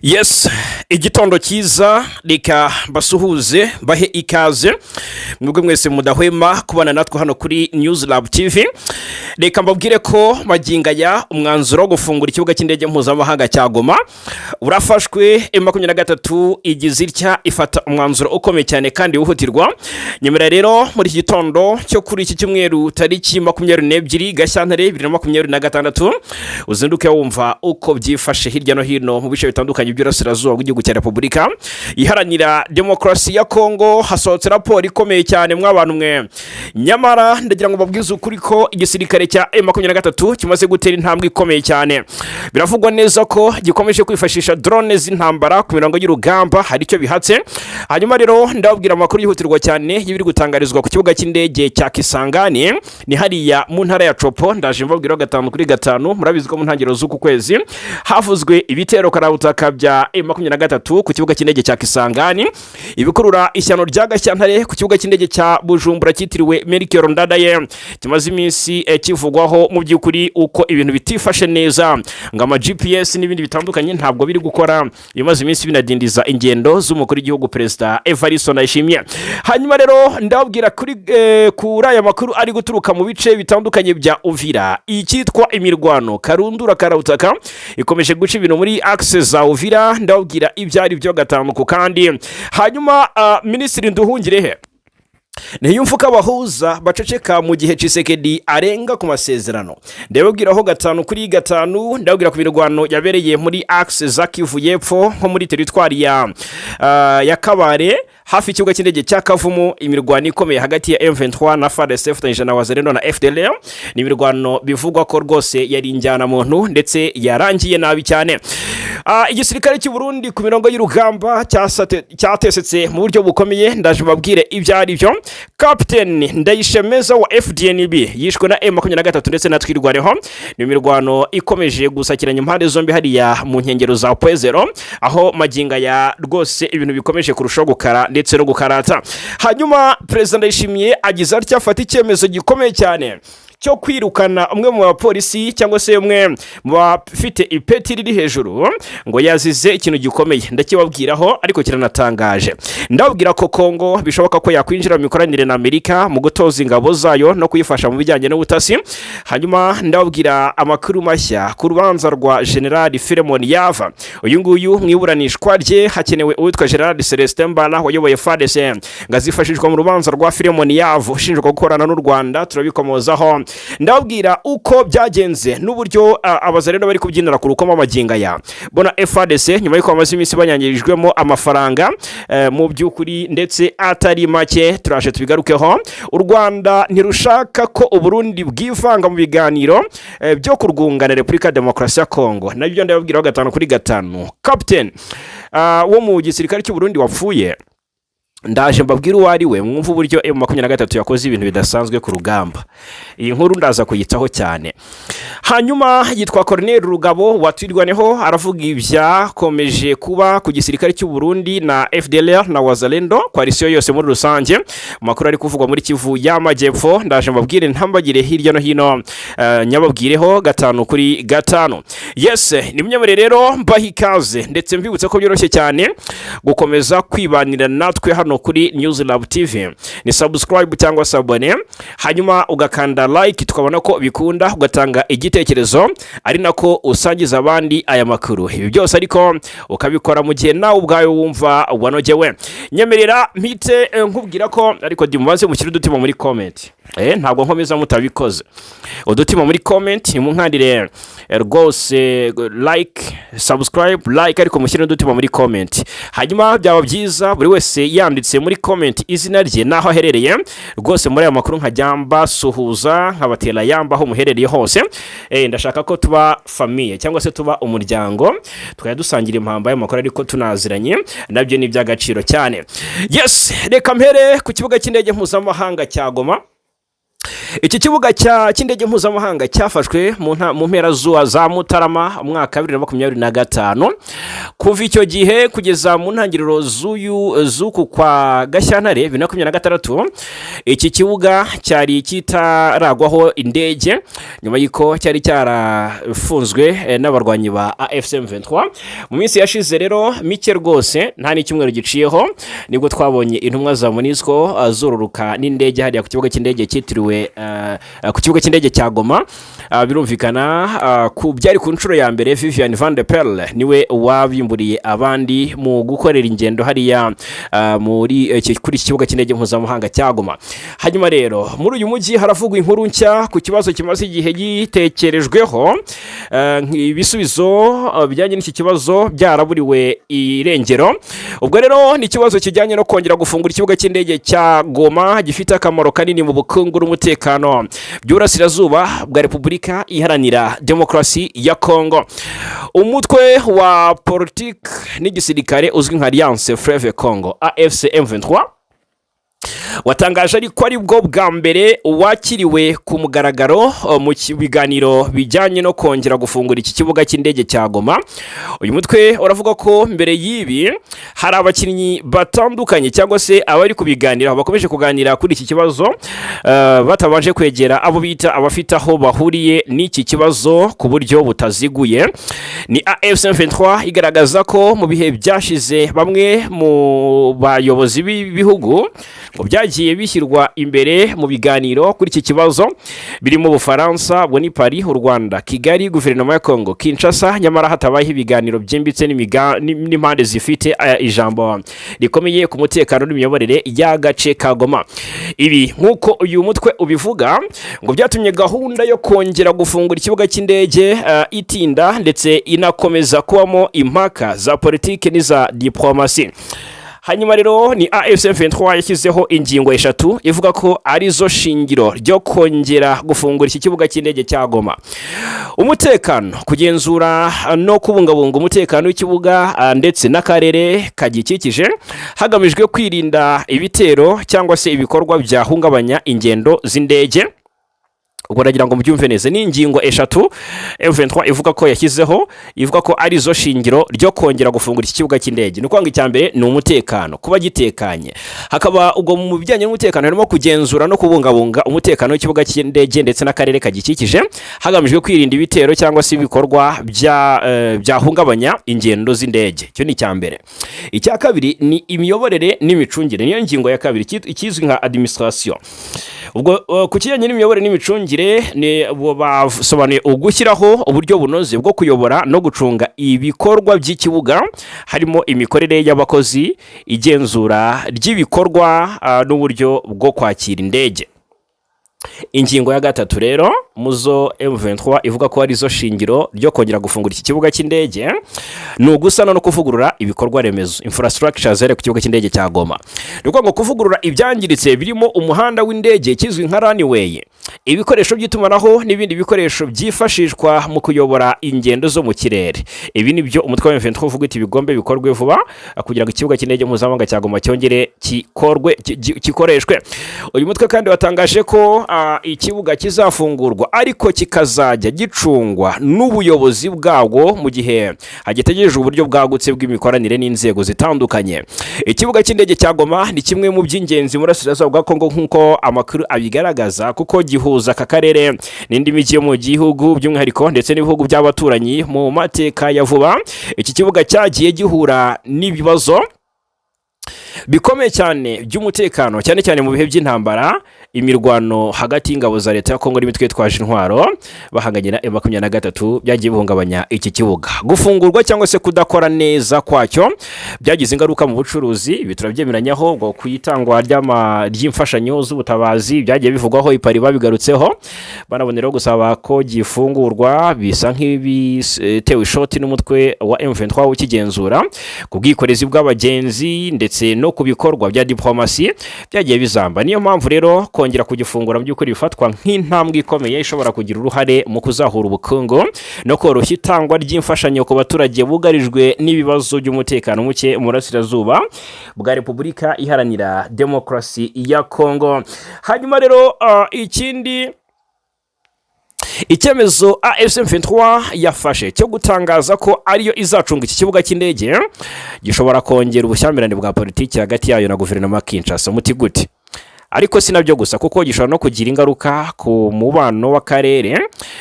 Yes, igitondo cyiza. Reka basuhuze, bahe ikaze mwebwe mwese mudahwema kubana natwe hano kuri News Lab TV. Reka mbabwire ko magingo aya umwanzuro wo gufungura ikibuga cy'indege mpuzamahanga cya Goma urafashwe. M23 igize itya ifata umwanzuro ukomeye cyane kandi wihutirwa. Nyemera rero muri iki gitondo cyo kuri iki cyumweru, tariki 22 Gashyantare 2026, uzinduke wumva uko byifashe hirya no hino mu bice bitandukanye by'Iburasirazuba bw'igihugu cya Repubulika Iharanira Demokarasi ya Kongo. Hasohotse raporo ikomeye cyane mw'abantu mwe. Nyamara ndagira ngo babwize ukuri ko igisirikare cya M23 kimaze gutera intambwe ikomeye cyane. Biravugwa neza ko gikomeje kwifashisha drone z'intambara ku mirongo y'urugamba, hari icyo bihatse. Hanyuma rero ndababwira amakuru yihutirwa cyane y'ibiri gutangarizwa ku kibuga cy'indege cya Kisangani, ni hariya mu ntara ya Tshopo. Ndaje mbabwiraho 5 kuri 5. Murabizi ko mu ntangiriro z'uku kwezi havuzwe ibitero karabutaka bya M23 ku kibuga cy'indege cya Kisangani, ibikurura ishyano rya Gashyantare ku kibuga cy'indege cya Bujumbura cyitiriwe Melchior Ndadaye, kimaze iminsi kivugwaho mu by'ukuri uko ibintu bitifashe neza, ngo ama GPS n'ibindi bitandukanye ntabwo biri gukora, bimaze iminsi binadindiza ingendo z'umukuru w'igihugu, Perezida Evariste Ndayishimiye. Hanyuma rero ndababwira kuri aya makuru ari guturuka mu bice bitandukanye bya Uvira. Icyitwa imirwano karundura karabutaka ikomeje guca ibintu muri axe za Uvira, ndababwira ibyo ari byo gatanu ku kandi. Hanyuma Minisitiri Nduhungirehe ntiyumva uko abahuza baceceka mu gihe Tshisekedi arenga ku masezerano, ndababwiraho 5 kuri 5. Ndababwira ku mirwano yabereye muri axe za Kivu y'Epfo, nko muri teritwari ya Kabare, hafi y'ikibuga cy'indege cya Kavumu, imirwano ikomeye hagati ya M23 na FARDC ifatanyije na Wazalendo na FDLR. Ni imirwano bivugwa ko rwose yari injyanamuntu ndetse yarangiye nabi cyane. Igisirikare cy'u Burundi ku mirongo y'urugamba cyatesetse mu buryo bukomeye, ndaje mbabwire ibyo ari byo. Captain Ndayishemeza wa FDNB yishwe na M23 ndetse na Twirwaneho. Ni imirwano ikomeje gusakiranya impande zombi hariya mu nkengero za Pwezero, aho maginga ya rwose ibintu bikomeje kurushaho gukara ndetse no gukarata. Hanyuma Perezida Ndayishimiye agize atya afata icyemezo gikomeye cyane cyo kwirukana umwe mu bapolisi, cyangwa se umwe mu bafite ipeti riri hejuru, ngo yazize ikintu gikomeye, ndakibabwiraho ariko kiranatangaje. Ndababwira ko Kongo bishoboka ko yakwinjira mu mikoranire na Amerika mu gutoza ingabo zayo no kuyifasha mu bijyanye n'ubutasi. Hanyuma ndababwira amakuru mashya ku rubanza rwa General Philemon Yava. Uyu nguyu mu iburanishwa rye hakenewe uwitwa General Celestin Mbala wayoboye FARDC, ngo azifashishwa mu rubanza rwa Philemon Yava ushinjwa gukorana n'u Rwanda, turabikomozaho. Ndababwira uko byagenze n'uburyo Abazalendo bari kubyinira ku rukoma magingo aya bona FARDC, nyuma y'uko bamaze iminsi banyangirijwemo amafaranga mu by'ukuri ndetse atari make, turaje tubigarukeho. U Rwanda ntirushaka ko Uburundi bwivanga mu biganiro byo kurwungana Repubulika ya Demokarasi ya Kongo, nabyo ndababwiraho 5 kuri 5. Captain wo mu gisirikare cy'u Burundi wapfuye, ndaje mbabwire uwo ari we, mwumve uburyo M23 yakoze ibintu bidasanzwe ku rugamba. Iyi nkuru ndaza kuyitaho cyane. Hanyuma yitwa Colonel Rugabo watwirwaneho, aravuga ibyakomeje kuba ku gisirikare cy'u Burundi na FDLR na Wazalendo, coalition yose muri rusange. Amakuru ari kuvugwa muri Kivu y'Amajyepfo ndaje mbabwire, ntambagire hirya no hino, nyababwireho 5 kuri 5. Yes, ni munyemere rero mbaha ikaze, ndetse mbibutse ko byoroshye cyane gukomeza kwibanira natwe hano kuri News Lab TV. Ni subscribe cyangwa s'abonner, hanyuma ugakanda like tukabona ko bikunda, ugatanga igitekerezo ari nako usangiza abandi aya makuru. Ibi byose ariko ukabikora mu gihe nawe ubwawe wumva wanogewe. Nyemerera mpite nkubwira ko ariko dimubaze mushyire udutima muri comment. Ntabwo nkomeza mutabikoze. Udutima muri comment, munkandire rwose like, subscribe, like, ariko mushyire udutima muri comment. Hanyuma byaba byiza buri wese yanditse muri comment izina rye n'aho aherereye. Rwose muri aya makuru nkajya mbasuhuza, nkabatera yamba aho muherereye hose. Ndashaka ko tuba famille cyangwa se tuba umuryango, tukajya dusangira impamba y'amakuru ariko tunaziranye, nabyo ni iby'agaciro cyane. Yes, reka mpere ku kibuga cy'indege mpuzamahanga cya Goma. Iki kibuga cy'indege mpuzamahanga cyafashwe mu mpera za Mutarama umwaka wa 2025. Kuva icyo gihe kugeza mu ntangiriro z'uku kwa Gashyantare 2026, iki kibuga cyari kitaragwaho indege nyuma y'uko cyari cyarafunzwe n'abarwanyi ba AFC M23. Mu minsi yashize rero mike rwose, nta n'icyumweru giciyeho, nibwo twabonye intumwa za MONUSCO zururuka n'indege hariya ku kibuga cy'indege cyitiriwe ku kibuga cy'indege cya Goma. Birumvikana byari ku nshuro ya mbere. Vivian van de Perle niwe wabimburiye abandi mu gukorera ingendo hariya muri kuri iki kibuga cy'indege mpuzamahanga cya Goma. Hanyuma rero muri uyu mujyi haravugwa inkuru nshya ku kibazo kimaze igihe gitekerejweho, ibisubizo bijyanye n'iki kibazo byaraburiwe irengero. Ubwo rero ni ikibazo kijyanye no kongera gufungura ikibuga cy'indege cya Goma, gifite akamaro kanini mu bukungu n'umutekano by'uburasirazuba bwa Repubulika Iharanira Demokarasi ya Kongo. Umutwe wa politiki n'igisirikare uzwi nka Alliance Fleuve Congo, AFC M23, watangaje ariko ari bwo bwa mbere wakiriwe ku mugaragaro mu biganiro bijyanye no kongera gufungura iki kibuga cy'indege cya Goma. Uyu mutwe uravuga ko mbere y'ibi hari abakinnyi batandukanye cyangwa se abari kubiganiraho bakomeje kuganira kuri iki kibazo batabanje kwegera abo bita abafite aho bahuriye n'iki kibazo ku buryo butaziguye. Ni AFC M23 igaragaza ko mu bihe byashize bamwe mu bayobozi b'ibihugu ngo byagiye bishyirwa imbere mu biganiro kuri iki kibazo, birimo Ubufaransa, ubwo ni Paris, u Rwanda, Kigali, guverinoma ya Congo Kinshasa, nyamara hatabayeho ibiganiro byimbitse n'impande zifite ijambo rikomeye ku mutekano n'imiyoborere y'agace ka Goma. Ibi, nk'uko uyu mutwe ubivuga, ngo byatumye gahunda yo kongera gufungura ikibuga cy'indege itinda ndetse inakomeza kubamo impaka za politiki n'iza diplomasi. Hanyuma rero ni AFC M23 yashyizeho ingingo eshatu ivuga ko arizo shingiro ryo kongera gufungura iki kibuga cy'indege cya Goma: umutekano, kugenzura no kubungabunga umutekano w'ikibuga ndetse n'akarere kagikikije, hagamijwe kwirinda ibitero cyangwa se ibikorwa byahungabanya ingendo z'indege. Ubwo nagira ngo mubyumve neza, ni ingingo eshatu M23 ivuga ko yashyizeho, ivuga ko arizo shingiro ryo kongera gufungura iki kibuga cy'indege. Ni ukuvuga ngo icya mbere ni umutekano, kuba gitekanye. Hakaba ubwo mu bijyanye n'umutekano harimo kugenzura no kubungabunga umutekano w'ikibuga cy'indege ndetse n'akarere kagikikije, hagamijwe kwirinda ibitero cyangwa se ibikorwa byahungabanya ingendo z'indege. Icyo ni icya mbere. Icya kabiri ni imiyoborere n'imicungire, niyo ngingo ya kabiri, ikizwi nka administration. Ubwo ku kijyanye n'imiyoborere n'imicungire, ni bo basobanuye ugushyiraho uburyo bunoze bwo kuyobora no gucunga ibikorwa by'ikibuga, harimo imikorere y'abakozi, igenzura ry'ibikorwa n'uburyo bwo kwakira indege. Ingingo ya gatatu rero muzo M23 ivuga ko arizo shingiro ryo kongera gufungura iki kibuga cy'indege ni ugusana no kuvugurura ibikorwa remezo, infrastructure zere ku kibuga cy'indege cya Goma. Ni ukuvuga ngo kuvugurura ibyangiritse birimo umuhanda w'indege kizwi nka runway, ibikoresho by'itumanaho n'ibindi bikoresho byifashishwa mu kuyobora ingendo zo mu kirere. Ibi ni byo umutwe wa M23 uvuga uti bigombe bikorwe vuba kugira ngo ikibuga cy'indege mpuzamahanga cya Goma cyongere gikoreshwe. Uyu mutwe kandi watangaje ko ikibuga kizafungurwa ariko kikazajya gicungwa n'ubuyobozi bwabwo mu gihe hagitegerejwe uburyo bwagutse bw'imikoranire n'inzego zitandukanye. Ikibuga cy'indege cya Goma ni kimwe mu by'ingenzi mu burasirazuba bwa Kongo, nk'uko amakuru abigaragaza, kuko gihuza aka karere n'indi mijyi yo mu gihugu by'umwihariko ndetse n'ibihugu by'abaturanyi. Mu mateka ya vuba, iki kibuga cyagiye gihura n'ibibazo bikomeye cyane by'umutekano, cyane cyane mu bihe by'intambara, imirwano hagati y'ingabo za leta ya Kongo n'imitwe yitwaje intwaro bahanganye na M23 byagiye bihungabanya iki kibuga. Gufungurwa cyangwa se kudakora neza kwacyo byagize ingaruka mu bucuruzi, ibi turabyemeranyaho, ngo ku itangwa ry'imfashanyo z'ubutabazi byagiye bivugwaho, i Paris babigarutseho, banaboneraho gusaba ko gifungurwa, bisa nk'ibitewe ishoti n'umutwe wa M23 ukigenzura. Ku bwikorezi bw'abagenzi ndetse no ku bikorwa bya diplomasi byagiye bizamba. Niyo mpamvu rero Kongera kugifungura mu by'ukuri bifatwa nk'intambwe ikomeye ishobora kugira uruhare mu kuzahura ubukungu no koroshya itangwa ry'imfashanyo ku baturage bugarijwe n'ibibazo by'umutekano muke mu burasirazuba bwa Repubulika Iharanira Demokarasi ya Kongo. Hanyuma rero ikindi, icyemezo AFC M23 yafashe cyo gutangaza ko ariyo izacunga iki kibuga cy'indege gishobora kongera ubushyamirane bwa politiki hagati yayo na guverinoma ya Kinshasa. Muti gute? Ariko si nabyo gusa, kuko gishobora no kugira ingaruka ku mubano w'akarere.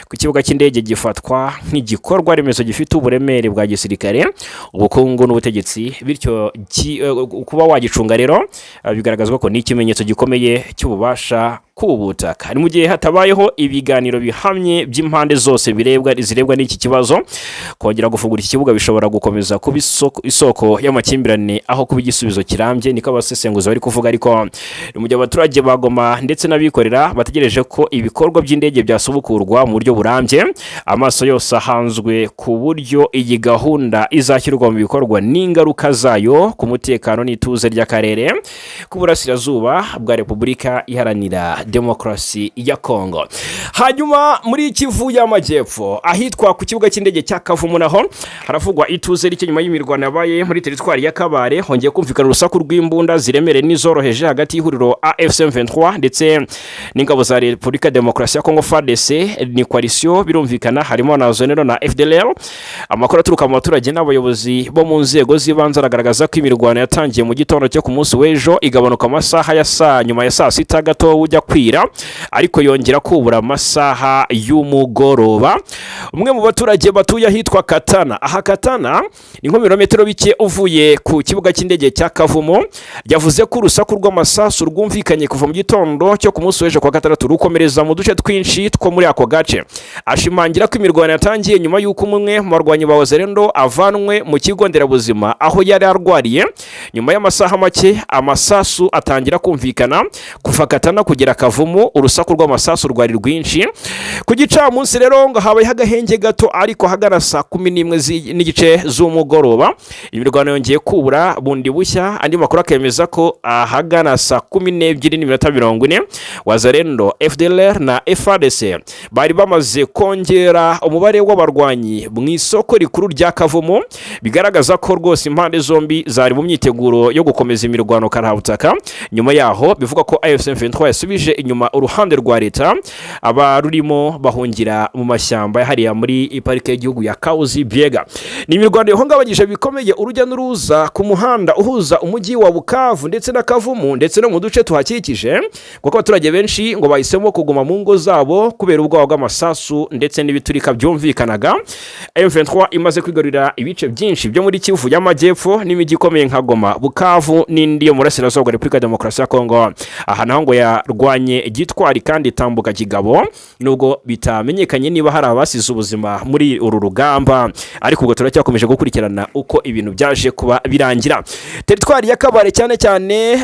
Ku kibuga cy'indege gifatwa nk'igikorwa remezo gifite uburemere bwa gisirikare, ubukungu n'ubutegetsi. Bityo kuba wagicunga rero bigaragazwa ko ni ikimenyetso gikomeye cy'ububasha ku butaka. Ni mu gihe hatabayeho ibiganiro bihamye by'impande zose birebwa zirebwa n'iki kibazo, kongera gufungura iki kibuga bishobora gukomeza kuba isoko y'amakimbirane aho kuba igisubizo kirambye, niko abasesenguzi bari kuvuga. Ariko ni mu gihe abaturage ba Goma ndetse n'abikorera bategereje ko ibikorwa by'indege byasubukurwa mu buryo burambye, amaso yose ahanzwe ku buryo iyi gahunda izashyirwa mu bikorwa n'ingaruka zayo ku mutekano n'ituze ry'akarere k'uburasirazuba bwa Repubulika Iharanira Demokarasi ya Kongo. Hanyuma muri Kivu y'Amajyepfo, ahitwa ku kibuga cy'indege cya Kavumu, naho haravugwa ituze rike nyuma y'imirwano yabaye muri teritwari ya Kabare. Hongeye kumvikana urusaku rw'imbunda ziremereye n'izoroheje hagati y'ihuriro AFC M23 ndetse n'ingabo za Repubulika Demokarasi ya Kongo, FARDC. Ni coalition birumvikana, harimo na Wazalendo na FDLR. Amakuru aturuka mu baturage n'abayobozi bo mu nzego z'ibanze aragaragaza ko imirwano yatangiye mu gitondo cyo ku munsi w'ejo, igabanuka amasaha ya saa nyuma ya saa sita gato ujya kwira, ariko yongera kubura amasaha y'umugoroba. Umwe mu baturage batuye ahitwa Katana, aha Katana ni nko birometero bike uvuye ku kibuga cy'indege cya Kavumu, yavuze ko urusaku rw'amasasu rwumvikanye kuva mu gitondo cyo ku munsi w'ejo kwa gatandatu, rukomereza mu duce twinshi two muri ako gace. Ashimangira ko imirwano yatangiye nyuma y'uko umwe mu barwanyi ba Wazalendo avanwe mu kigo nderabuzima aho yari arwariye. Nyuma y'amasaha make amasasu atangira kumvikana. Kuva Katana kugera Kavumu urusaku rw'amasasu rwari rwinshi. Ku gicamunsi rero ngo habayeho agahenge gato, ariko ahagana saa 11 n'igice z'umugoroba imirwano yongeye kubura bundi bushya. Andi makuru akemeza ko ahagana saa 12:40 Wazalendo, FDLR na FARDC bari bamaze kongera umubare w'abarwanyi mu isoko rikuru rya Kavumu, bigaragaza ko rwose impande zombi zari mu myiteguro yo gukomeza imirwano karahabutaka. Nyuma yaho bivugwa ko AFC M23 yasubije inyuma uruhande rwa leta, abarurimo bahungira mu mashyamba hariya muri parike y'igihugu ya Kahuzi Biega. Ni imirwano yahungabanyije bikomeye urujya n'uruza ku muhanda uhuza umujyi wa Bukavu ndetse na Kavumu ndetse no mu duce tuhakikije, kuko abaturage benshi ngo bahisemo kuguma mu ngo zabo kubera ubwoba bw'amasasu ndetse n'ibiturika byumvikanaga. M23 imaze kwigarurira ibice byinshi byo muri Kivu y'Amajyepfo n'imijyi ikomeye nka Goma, Bukavu n'indi yo mu burasirazuba bwa Repubulika ya Demokarasi ya Kongo. Aha naho ngo yarwanye gitwari kandi itambuka kigabo, nubwo bitamenyekanye niba hari abasize ubuzima muri uru rugamba, ariko ubwo turacyakomeje gukurikirana uko ibintu byaje kuba birangira. Teritwari ya Kabare, cyane cyane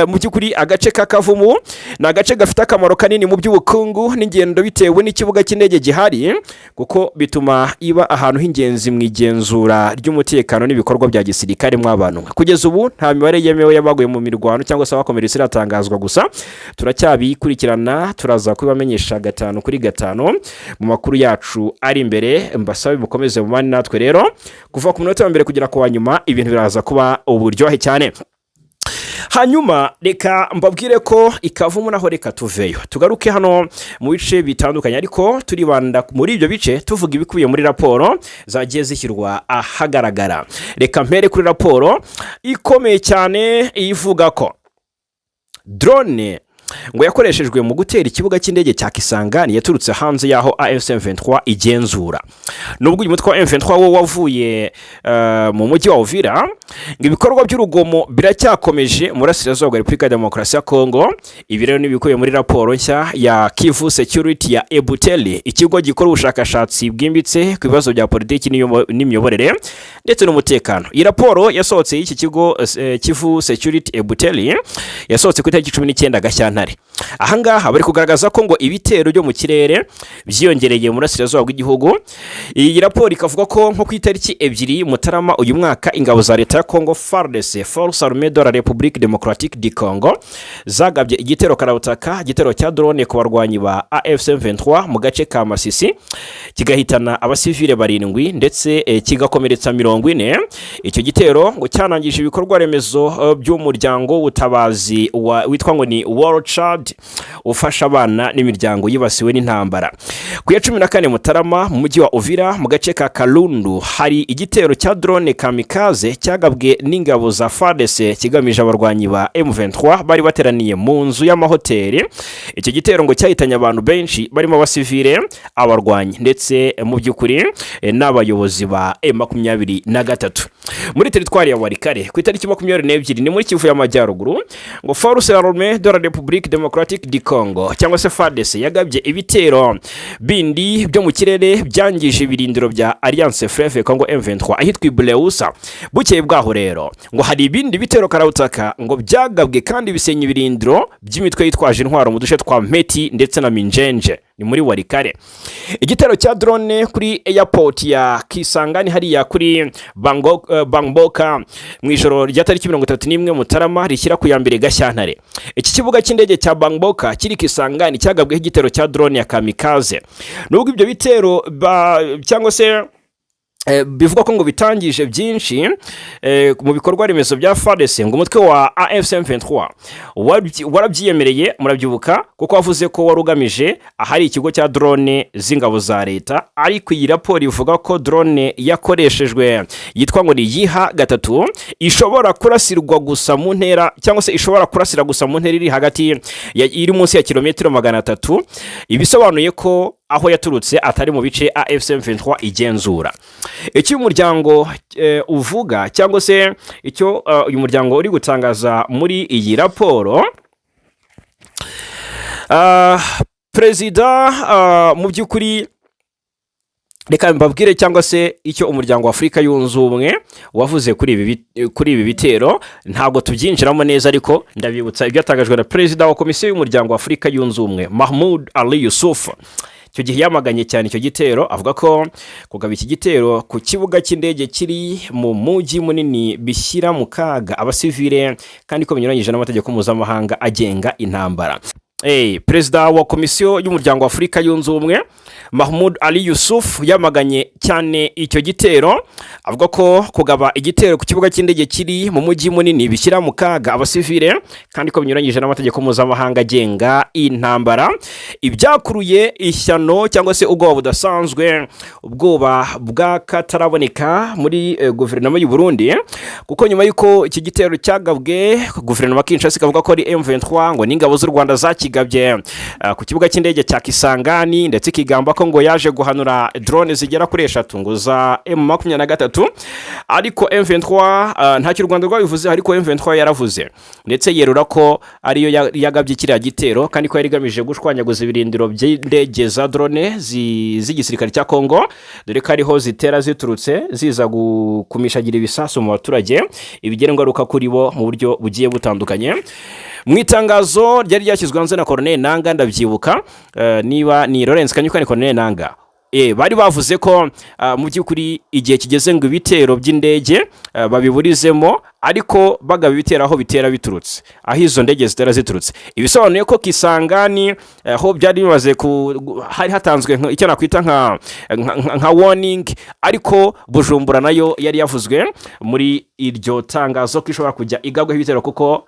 mu by'ukuri agace ka Kavumu, ni agace gafite akamaro kanini mu by'ubukungu n'ingendo bitewe n'ikibuga cy'indege gihari, kuko bituma iba ahantu h'ingenzi mu igenzura ry'umutekano n'ibikorwa bya gisirikare. Mw'abantu, kugeza ubu nta mibare yemewe y'abaguye mu mirwano cyangwa se abakomeretse iratangazwa, gusa turacyabikurikirana, turaza kubibamenyesha gatanu kuri gatanu mu makuru yacu ari imbere. Mbasabe mukomeze mubane natwe rero kuva ku munota wa mbere kugera ku wa nyuma, ibintu biraza kuba uburyohe cyane. Hanyuma reka mbabwire ko ikavumu naho, reka tuveyo tugaruke hano mu bice bitandukanye, ariko turibanda muri ibyo bice tuvuga ibikubiye muri raporo zagiye zishyirwa ahagaragara. Reka mpere kuri raporo ikomeye cyane ivuga ko drone ngo yakoreshejwe mu gutera ikibuga cy'indege cya Kisangani yaturutse hanze y'aho AFC M23 igenzura. Nubwo uyu mutwe wa M23 wo wavuye mu mujyi wa Uvira, ngo ibikorwa by'urugomo biracyakomeje mu burasirazuba bwa Repubulika ya Demokarasi ya Kongo. Ibi rero ni ibikubiye muri raporo nshya ya Kivu Security ya Ebuteli, ikigo gikora ubushakashatsi bwimbitse ku bibazo bya politiki n'imiyoborere ndetse n'umutekano. Iyi raporo yasohotse y'iki kigo Kivu Security Ebuteli yasohotse ku itariki 19 Gashyantare. Gashyantare. Ahangaha bari kugaragaza ko ngo ibitero byo mu kirere byiyongereye mu burasirazuba bw'igihugu. Iyi raporo ikavuga ko nko ku itariki 2 Mutarama uyu mwaka, ingabo za leta ya Congo, FARDC, Force Armée de la République Démocratique du Congo, zagabye igitero karabutaka, igitero cya drone ku barwanyi ba AFC 23 mu gace ka Masisi, kigahitana abasivile barindwi ndetse kigakomeretsa 40. Icyo gitero ngo cyanangije ibikorwa remezo by'umuryango w'ubutabazi witwa ngo ni War Child, ufasha abana n'imiryango yibasiwe n'intambara. Ku ya 14 Mutarama, mu mujyi wa Uvira, mu gace ka Kalundu, hari igitero cya drone kamikaze cyagabwe n'ingabo za FARDC kigamije abarwanyi ba M23 bari bateraniye mu nzu y'amahoteli. Icyo gitero ngo cyahitanye abantu benshi barimo abasivile, abarwanyi ndetse mu by'ukuri n'abayobozi ba M23. Muri teritwari ya Walikale, ku itariki 22, ni muri Kivu y'Amajyaruguru, ngo Force Armée de la République Démocratique du Congo cyangwa se FARDC yagabye ibitero bindi byo mu kirere byangije ibirindiro bya Alliance Fleuve Congo M23 ahitwa Ibuleusa. Bukeye bwaho rero ngo hari ibindi bitero karabutaka ngo byagabwe kandi bisenya ibirindiro by'imitwe yitwaje intwaro mu duce twa Mpeti ndetse na Minjenje, ni muri Walikale. Igitero cya drone kuri airport ya Kisangani hariya kuri Bangboka mu ijoro rya tariki 31 Mutarama rishyira ku ya 1 Gashyantare. Iki kibuga cy'indege cya Bangboka kiri Kisangani cyagabweho igitero cya drone ya kamikaze. Nubwo ibyo bitero cyangwa se bivugwa ko ngo bitangije byinshi mu bikorwa remezo bya FARDC, ngo umutwe wa AFC M23 warabyiyemereye, murabyibuka, kuko wavuze ko wari ugamije ahari ikigo cya drone z'ingabo za leta. Ariko iyi raporo ivuga ko drone yakoreshejwe yitwa ngo ni yiha gatatu ishobora kurasirwa gusa mu ntera, cyangwa se ishobora kurasira gusa mu ntera iri hagati iri munsi ya kilometero 300, ibisobanuye ko aho yaturutse atari mu bice AFC M23 igenzura. Icyo uyu muryango uvuga cyangwa se icyo uyu muryango uri gutangaza muri iyi raporo, perezida mu by'ukuri reka mbabwire cyangwa se icyo Umuryango wa Afurika Yunze Ubumwe wavuze kuri ibi bitero. Ntabwo tubyinjiramo neza, ariko ndabibutsa ibyatangajwe na perezida wa Komisiyo y'Umuryango wa Afurika Yunze Ubumwe, Mahmoud Ali Youssouf. Icyo gihe yamaganye cyane icyo gitero, avuga ko kugaba iki gitero ku kibuga cy'indege kiri mu mujyi munini bishyira mu kaga abasivile kandi ko binyuranyije n'amategeko mpuzamahanga agenga intambara. Perezida wa Komisiyo y'Umuryango wa Afurika Yunze Ubumwe, Mahmoud Ali Youssouf, yamaganye cyane icyo gitero, avuga ko kugaba igitero ku kibuga cy'indege kiri mu mujyi munini bishyira mu kaga abasivile kandi ko binyuranyije n'amategeko mpuzamahanga agenga intambara. Ibyakuruye ishyano cyangwa se ubwoba budasanzwe, ubwoba bw'akataraboneka muri guverinoma y'u Burundi, kuko nyuma y'uko iki gitero cyagabwe, guverinoma Kinshasa ikavuga ko ari M23 ngo n'ingabo z'u Rwanda zakigabye ku kibuga cy'indege cya Kisangani, ndetse ikigamba ko ngo yaje guhanura drone zigera kuri eshatu ngo za M23. Ariko M23 ntacyo u Rwanda rwabivuze, ariko M23 yaravuze ndetse yerura ko ariyo yagabye kiriya gitero kandi ko yari igamije gushwanyaguza ibirindiro by'indege za drone z'igisirikare cya Congo, dore ko ariho zitera ziturutse ziza gukumishagira ibisasu mu baturage, ibigira ingaruka kuri bo mu buryo bugiye butandukanye. Mu itangazo ryari ryashyizwe hanze na Corneille Nanga, ndabyibuka, niba ni Lawrence Kanyuka, ni Corneille Nanga, bari bavuze ko mu by'ukuri igihe kigeze ngo ibitero by'indege babiburizemo, ariko bagaba ibitero aho bitera biturutse, aho izo ndege zitera ziturutse. Ibisobanuye ko Kisangani aho byari bimaze hari hatanzwe icyo nakwita nka warning, ariko Bujumbura nayo yari yavuzwe muri iryo tangazo ko ishobora kujya igabwaho ibitero, kuko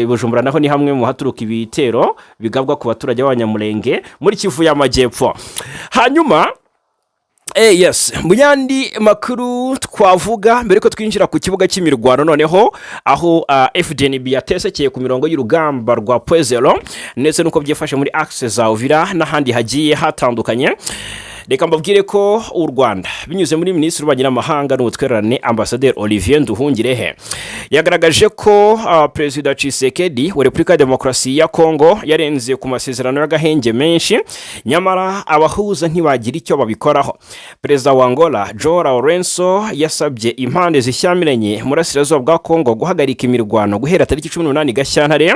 Bujumbura naho ni hamwe mu haturuka ibitero bigabwa ku baturage b'Abanyamurenge muri Kivu y'Amajyepfo. Hanyuma yes, mu yandi makuru twavuga mbere ko twinjira ku kibuga cy'imirwano noneho, aho FDNB yatesekeye ku mirongo y'urugamba rwa Point Zéro ndetse n'uko byifashe muri axe za Uvira n'ahandi hagiye hatandukanye, reka mbabwire ko u Rwanda binyuze muri Minisitiri w'Ububanyi n'Amahanga n'Ubutwererane, Ambasaderi Olivier Nduhungirehe, yagaragaje ko Perezida Tshisekedi wa Repubulika ya Demokarasi ya Kongo yarenze ku masezerano y'agahenge menshi, nyamara abahuza ntibagira icyo babikoraho. Perezida wa Angola, João Lourenço, yasabye impande zishyamiranye mu burasirazuba bwa Kongo guhagarika imirwano guhera tariki 18 Gashyantare.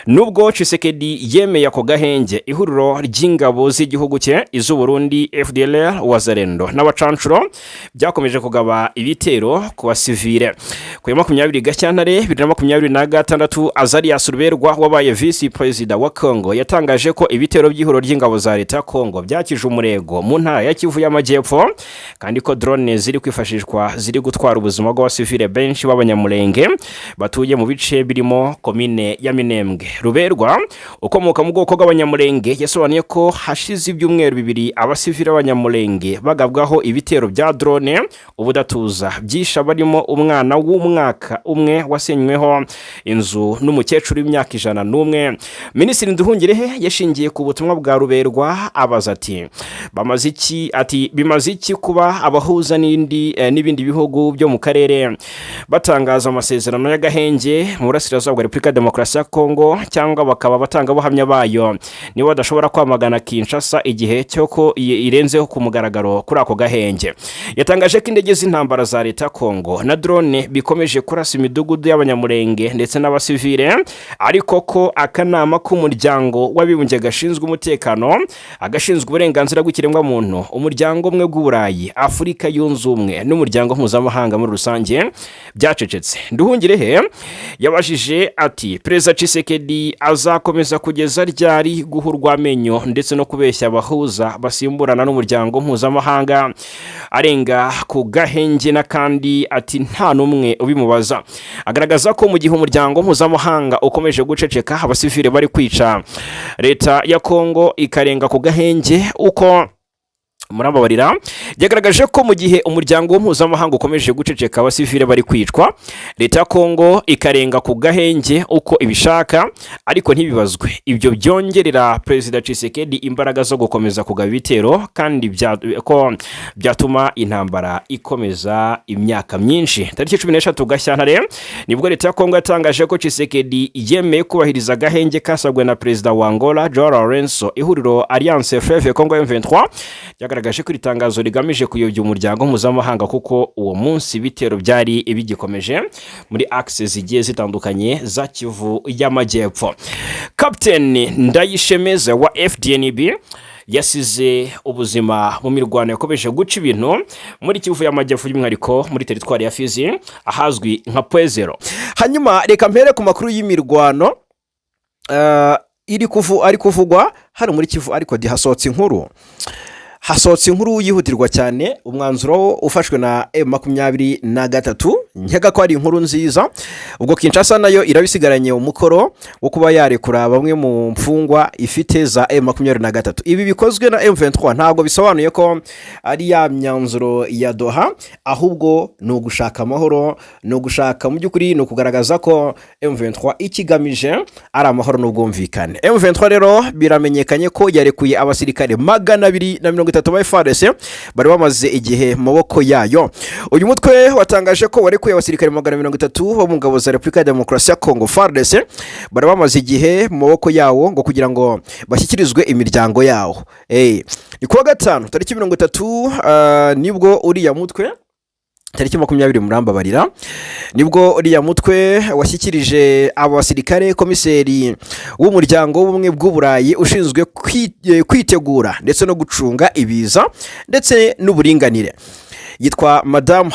Nubwo Tshisekedi yemeye ako gahenge, ihuriro ry'ingabo z'igihugu cye, iz'Uburundi, FDLR, Wazalendo n'abacancuro, byakomeje kugaba ibitero ku basivile. Ku ya 20 Gashyantare 2026, Azarias Ruberwa wabaye visi perezida wa Congo yatangaje ko ibitero by'ihuriro ry'ingabo za leta ya Congo byakije umurego mu ntara ya Kivu y'Amajyepfo, kandi ko drone ziri kwifashishwa ziri gutwara ubuzima bw'abasivile benshi b'Abanyamulenge batuye mu bice birimo komine ya Minembwe. Ruberwa ukomoka mu bwoko bw'Abanyamulenge yasobanuye ko hashize ibyumweru 2 abasivile b'Abanyamulenge bagabwaho ibitero bya drone ubudatuza, byishe barimo umwana w'umwaka 1 wasenyweho inzu n'umukecuru w'imyaka 101. Minisitiri Nduhungirehe yashingiye ku butumwa bwa Ruberwa abaza ati: "Bamaze iki?" Ati: "Bimaze iki kuba abahuza n'ibindi bihugu byo mu karere batangaza amasezerano y'agahenge mu burasirazuba bwa Repubulika ya Demokarasi ya Kongo, cyangwa bakaba abatangabuhamya bayo, niba badashobora kwamagana Kinshasa igihe cyo ko irenzeho ku mugaragaro kuri ako gahenge?" Yatangaje ko indege z'intambara za leta ya Kongo na drone bikomeje kurasa imidugudu y'Abanyamulenge ndetse n'abasivile, ariko ko akanama k'Umuryango w'Abibumbye gashinzwe umutekano, agashinzwe uburenganzira bw'ikiremwamuntu, Umuryango Umwe bw'Uburayi, Afurika Yunze Ubumwe n'umuryango mpuzamahanga muri rusange byacecetse. Nduhungirehe yabajije ati: "Perezida Tshisekedi azakomeza kugeza ryari guha urw'amenyo ndetse no kubeshya abahuza basimburana n'umuryango mpuzamahanga arenga ku gahenge?" N'akandi ati: "Nta n'umwe ubimubaza." Agaragaza ko mu gihe umuryango mpuzamahanga ukomeje guceceka, abasivile bari kwica, leta ya Kongo ikarenga ku gahenge uko, murababarira. Yagaragaje ko mu gihe umuryango mpuzamahanga ukomeje guceceka, abasivile bari kwicwa, leta ya Kongo ikarenga ku gahenge uko ibishaka ariko ntibibazwe, ibyo byongerera Perezida Tshisekedi imbaraga zo gukomeza kugaba ibitero, kandi ko byatuma intambara ikomeza imyaka myinshi. Tariki 13 Gashyantare nibwo leta ya Kongo yatangaje ko Tshisekedi yemeye kubahiriza agahenge kasabwe na perezida wa Angola, João Lourenço. Ihuriro Alliance Fleuve Congo M23 ryagaragaje ko iri tangazo rigamije kuyobya umuryango mpuzamahanga, kuko uwo munsi ibitero byari bigikomeje muri axe zigiye zitandukanye za Kivu y'Amajyepfo. Captain Ndayishemeza wa FDNB yasize ubuzima mu mirwano yakomeje guca ibintu muri Kivu y'Amajyepfo, by'umwihariko muri teritwari ya Fizi ahazwi nka Point Zéro. Hanyuma reka mpere ku makuru y'imirwano ari kuvugwa hano muri Kivu. Ariko hasohotse inkuru yihutirwa cyane, umwanzuro ufashwe na M23. Nkeka ko ari inkuru nziza. Ubwo Kinshasa nayo irabisigaranye umukoro wo kuba yarekura bamwe mu mfungwa ifite za M23. Ibi bikozwe na M23 ntabwo bisobanuye ko ari ya myanzuro ya Doha, ahubwo ni ugushaka amahoro, ni ugushaka, mu by'ukuri ni ukugaragaza ko M23 ikigamije ari amahoro n'ubwumvikane. M23 rero biramenyekanye ko yarekuye abasirikare 230 ba FARDC bari bamaze igihe mu maboko yayo. Uyu mutwe watangaje ko warekuye abasirikare 230 bo mu ngabo za Repubulika ya Demokarasi ya Kongo, FARDC, bari bamaze igihe mu maboko yawo, ngo kugira ngo bashyikirizwe imiryango yawo. Ni kuwa gatanu tariki 30, nibwo uriya mutwe, tariki 20 murambabarira, nibwo uriya mutwe washyikirije abo basirikare komiseri w'Umuryango w'Ubumwe bw'Uburayi ushinzwe kwitegura ndetse no gucunga ibiza ndetse n'uburinganire, yitwa Madamu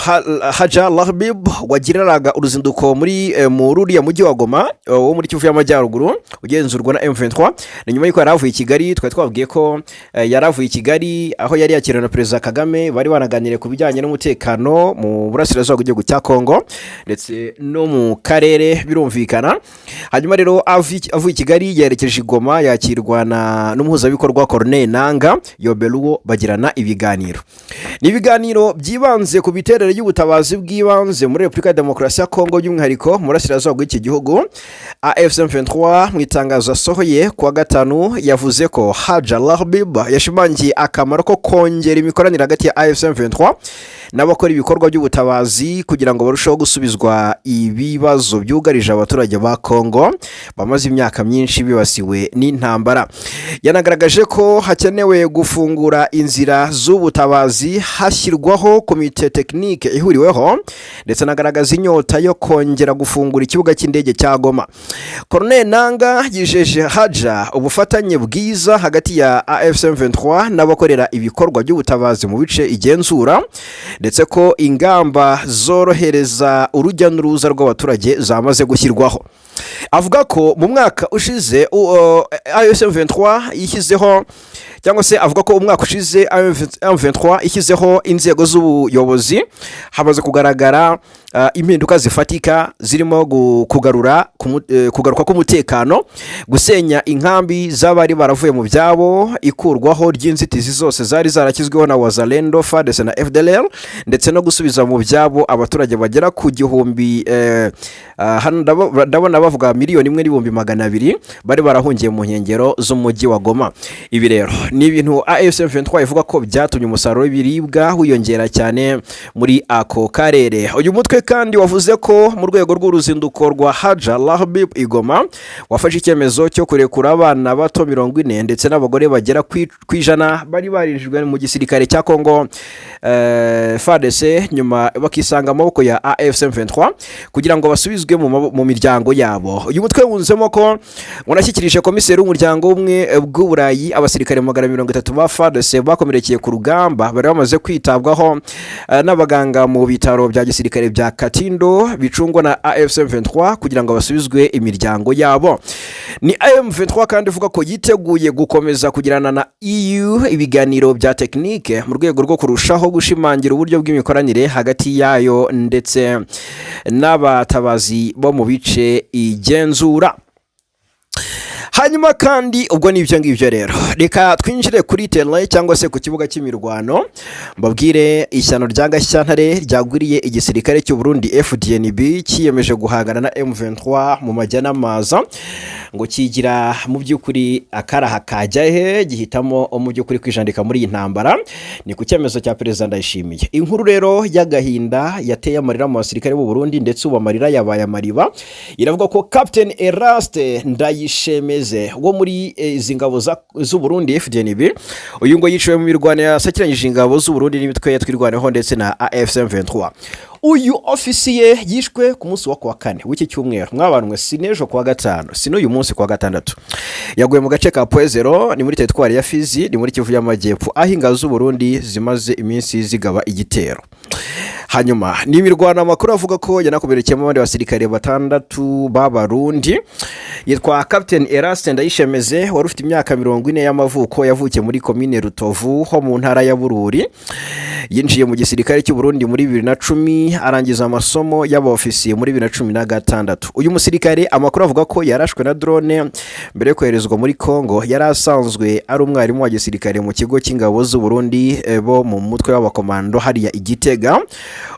Haja Lahbib, wagiranaga uruzinduko muri uriya mujyi wa Goma wo muri Kivu y'Amajyaruguru ugenzurwa na M23. Ni nyuma y'uko yari avuye i Kigali. Twari twabwiye ko yari avuye i Kigali aho yari yakiriwe na Perezida Kagame, bari banaganiriye ku bijyanye n'umutekano mu burasirazuba bw'igihugu cya Kongo ndetse no mu karere, birumvikana. Hanyuma rero avuye i Kigali yerekeje i Goma, yakirwa n'umuhuzabikorwa Corneille Nanga Yobeluwo, bagirana ibiganiro. Ni ibiganiro byibanze ku miterere y'ubutabazi bw'ibanze muri Repubulika ya Demokarasi ya Kongo, by'umwihariko mu burasirazuba bw'iki gihugu. AFC M23 mu itangazo yasohoye kuwa gatanu yavuze ko Haja Lahbib yashimangiye akamaro ko kongera imikoranire hagati ya AFC M23 n'abakora ibikorwa by'ubutabazi kugira ngo barusheho gusubizwa ibibazo byugarije abaturage ba Kongo bamaze imyaka myinshi bibasiwe n'intambara. Yanagaragaje ko hakenewe gufungura inzira z'ubutabazi, hashyirwaho Komite technique ihuriweho, ndetse anagaragaza inyota yo kongera gufungura ikibuga cy'indege cya Goma. Corneille Nanga yijeje Haja ubufatanye bwiza hagati ya AFC M23 n'abakorera ibikorwa by'ubutabazi mu bice igenzura, ndetse ko ingamba zorohereza urujya n'uruza rw'abaturage zamaze gushyirwaho. Avuga ko mu mwaka ushize AFC M23 yishyizeho, cyangwa se avuga ko umwaka ushize M23 ishyizeho inzego z'ubuyobozi, hamaze kugaragara impinduka zifatika zirimo kugaruka k'umutekano, gusenya inkambi z'abari baravuye mu byabo, ikurwaho ry'inzitizi zose zari zarashyizweho na Wazalendo, FARDC na FDLR, ndetse no gusubiza mu byabo abaturage bagera ku gihumbi, hano ndabona bavuga 1,200,000 bari barahungiye mu nkengero z'umujyi wa Goma. Ibi rero ni ibintu AFC M23 ivuga ko byatumye umusaruro w'ibiribwa wiyongera cyane muri ako karere. Uyu mutwe kandi wavuze ko mu rwego rw'uruzinduko rwa Haja Lahbib i Goma, wafashe icyemezo cyo kurekura abana bato 40 ndetse n'abagore bagera ku 100 bari barinjijwe mu gisirikare cya Congo, FARDC, nyuma bakisanga amaboko ya AFC M23 kugira ngo basubizwe mu miryango yabo. Uyu mutwe wunzemo ko unashyikirije komiseri w'umuryango w'ubumwe bw'Uburayi abasirikare 130 ba FARDC bakomerekeye ku rugamba, bari bamaze kwitabwaho n'abaganga mu bitaro bya gisirikare bya Katindo bicungwa na AFC M23 kugira ngo basubizwe imiryango yabo. Ni M23 kandi ivuga ko yiteguye gukomeza kugirana na EU ibiganiro bya tekinike mu rwego rwo kurushaho gushimangira uburyo bw'imikoranire hagati yayo ndetse n'abatabazi bo mu bice igenzura. Hanyuma kandi ubwo ni ibyo ngibyo rero, reka twinjire kuri terrain cyangwa se ku kibuga cy'imirwano, mbabwire ishyano rya Gashyantare ryagwiriye igisirikare cy'u Burundi FDNB cyiyemeje guhangana na M23 mu majya n'amaza, ngo kigira mu by'ukuri akaraha kajya he, gihitamo mu by'ukuri kwijandika muri iyi ntambara. Ni ku cyemezo cya Perezida Ndayishimiye. Inkuru rero y'agahinda yateye amarira mu basirikare b'u Burundi, ndetse ubu amarira yabaye amariba, iravuga ko Captain Eraste Ndayishemeze wo muri izi ngabo z'u Burundi FDNB, uyu ngo yiciwe mu mirwano yasakiranyije ingabo z'u Burundi n'imitwe ya Twirwaneho ndetse na AFC M23. Uyu ofisiye yishwe ku munsi wa kuwa kane w'iki cyumweru. Mwabantu mwe, si n'ejo kuwa gatanu, si n'uyu munsi kuwa gatandatu. Yaguye mu gace ka Pwezero, ni muri teritwari ya Fizi, ni muri Kivu y'Amajyepfo, aho ingabo z'u Burundi zimaze iminsi zigaba igitero. Hanyuma ni imirwano amakuru avuga ko yanakomerekeyemo abandi basirikare batandatu b'Abarundi. Yitwa Captain Eraste Ndayishemeze, wari ufite imyaka 40 y'amavuko, yavukiye muri komine Rutovu ho mu ntara ya Bururi. Yinjiye mu gisirikare cy'u Burundi muri 2010, arangiza amasomo y'abofisiye muri 2016. Uyu musirikare amakuru avuga ko yarashwe na drone mbere yo koherezwa muri Congo. Yari asanzwe ari umwarimu wa gisirikare mu kigo cy'ingabo z'u Burundi bo mu mutwe w'abakomando hariya i Gitega.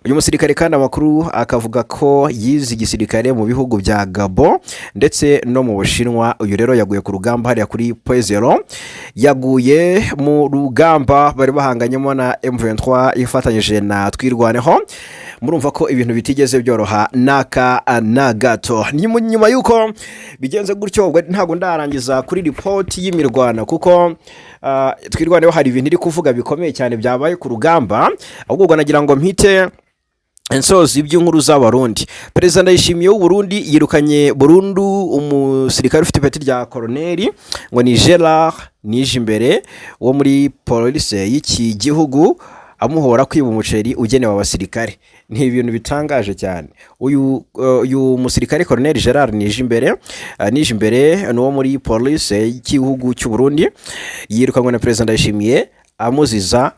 Uyu musirikare kandi amakuru akavuga ko yize igisirikare mu bihugu bya Gabon ndetse no mu Bushinwa. Uyu rero yaguye ku rugamba hariya kuri Pwezero, yaguye mu rugamba bari bahanganyemo na M23 ifatanyije na Twirwaneho. Murumva ko ibintu bitigeze byoroha n'aka na gato. Nyuma y'uko bigenze gutyo, ubwo ntabwo ndarangiza kuri ripoti y'imirwano, kuko Twirwaneho hari ibintu iri kuvuga bikomeye cyane byabaye ku rugamba. Ahubwo ubwo nagira ngo mpite insozi by'inkuru z'Abarundi. Perezida Ndayishimiye w'u Burundi yirukanye burundu umusirikare ufite ipeti rya koroneri, ngo ni Gerard Nijimbere wo muri polisi y'iki gihugu, amuhora kwiba umuceri ugenewe abasirikare. Ni ibintu bitangaje cyane. Uyu musirikare koroneri Gerard Nijimbere ni uwo muri polisi y'igihugu cy'u Burundi, yirukanwe na Perezida Ndayishimiye amuziza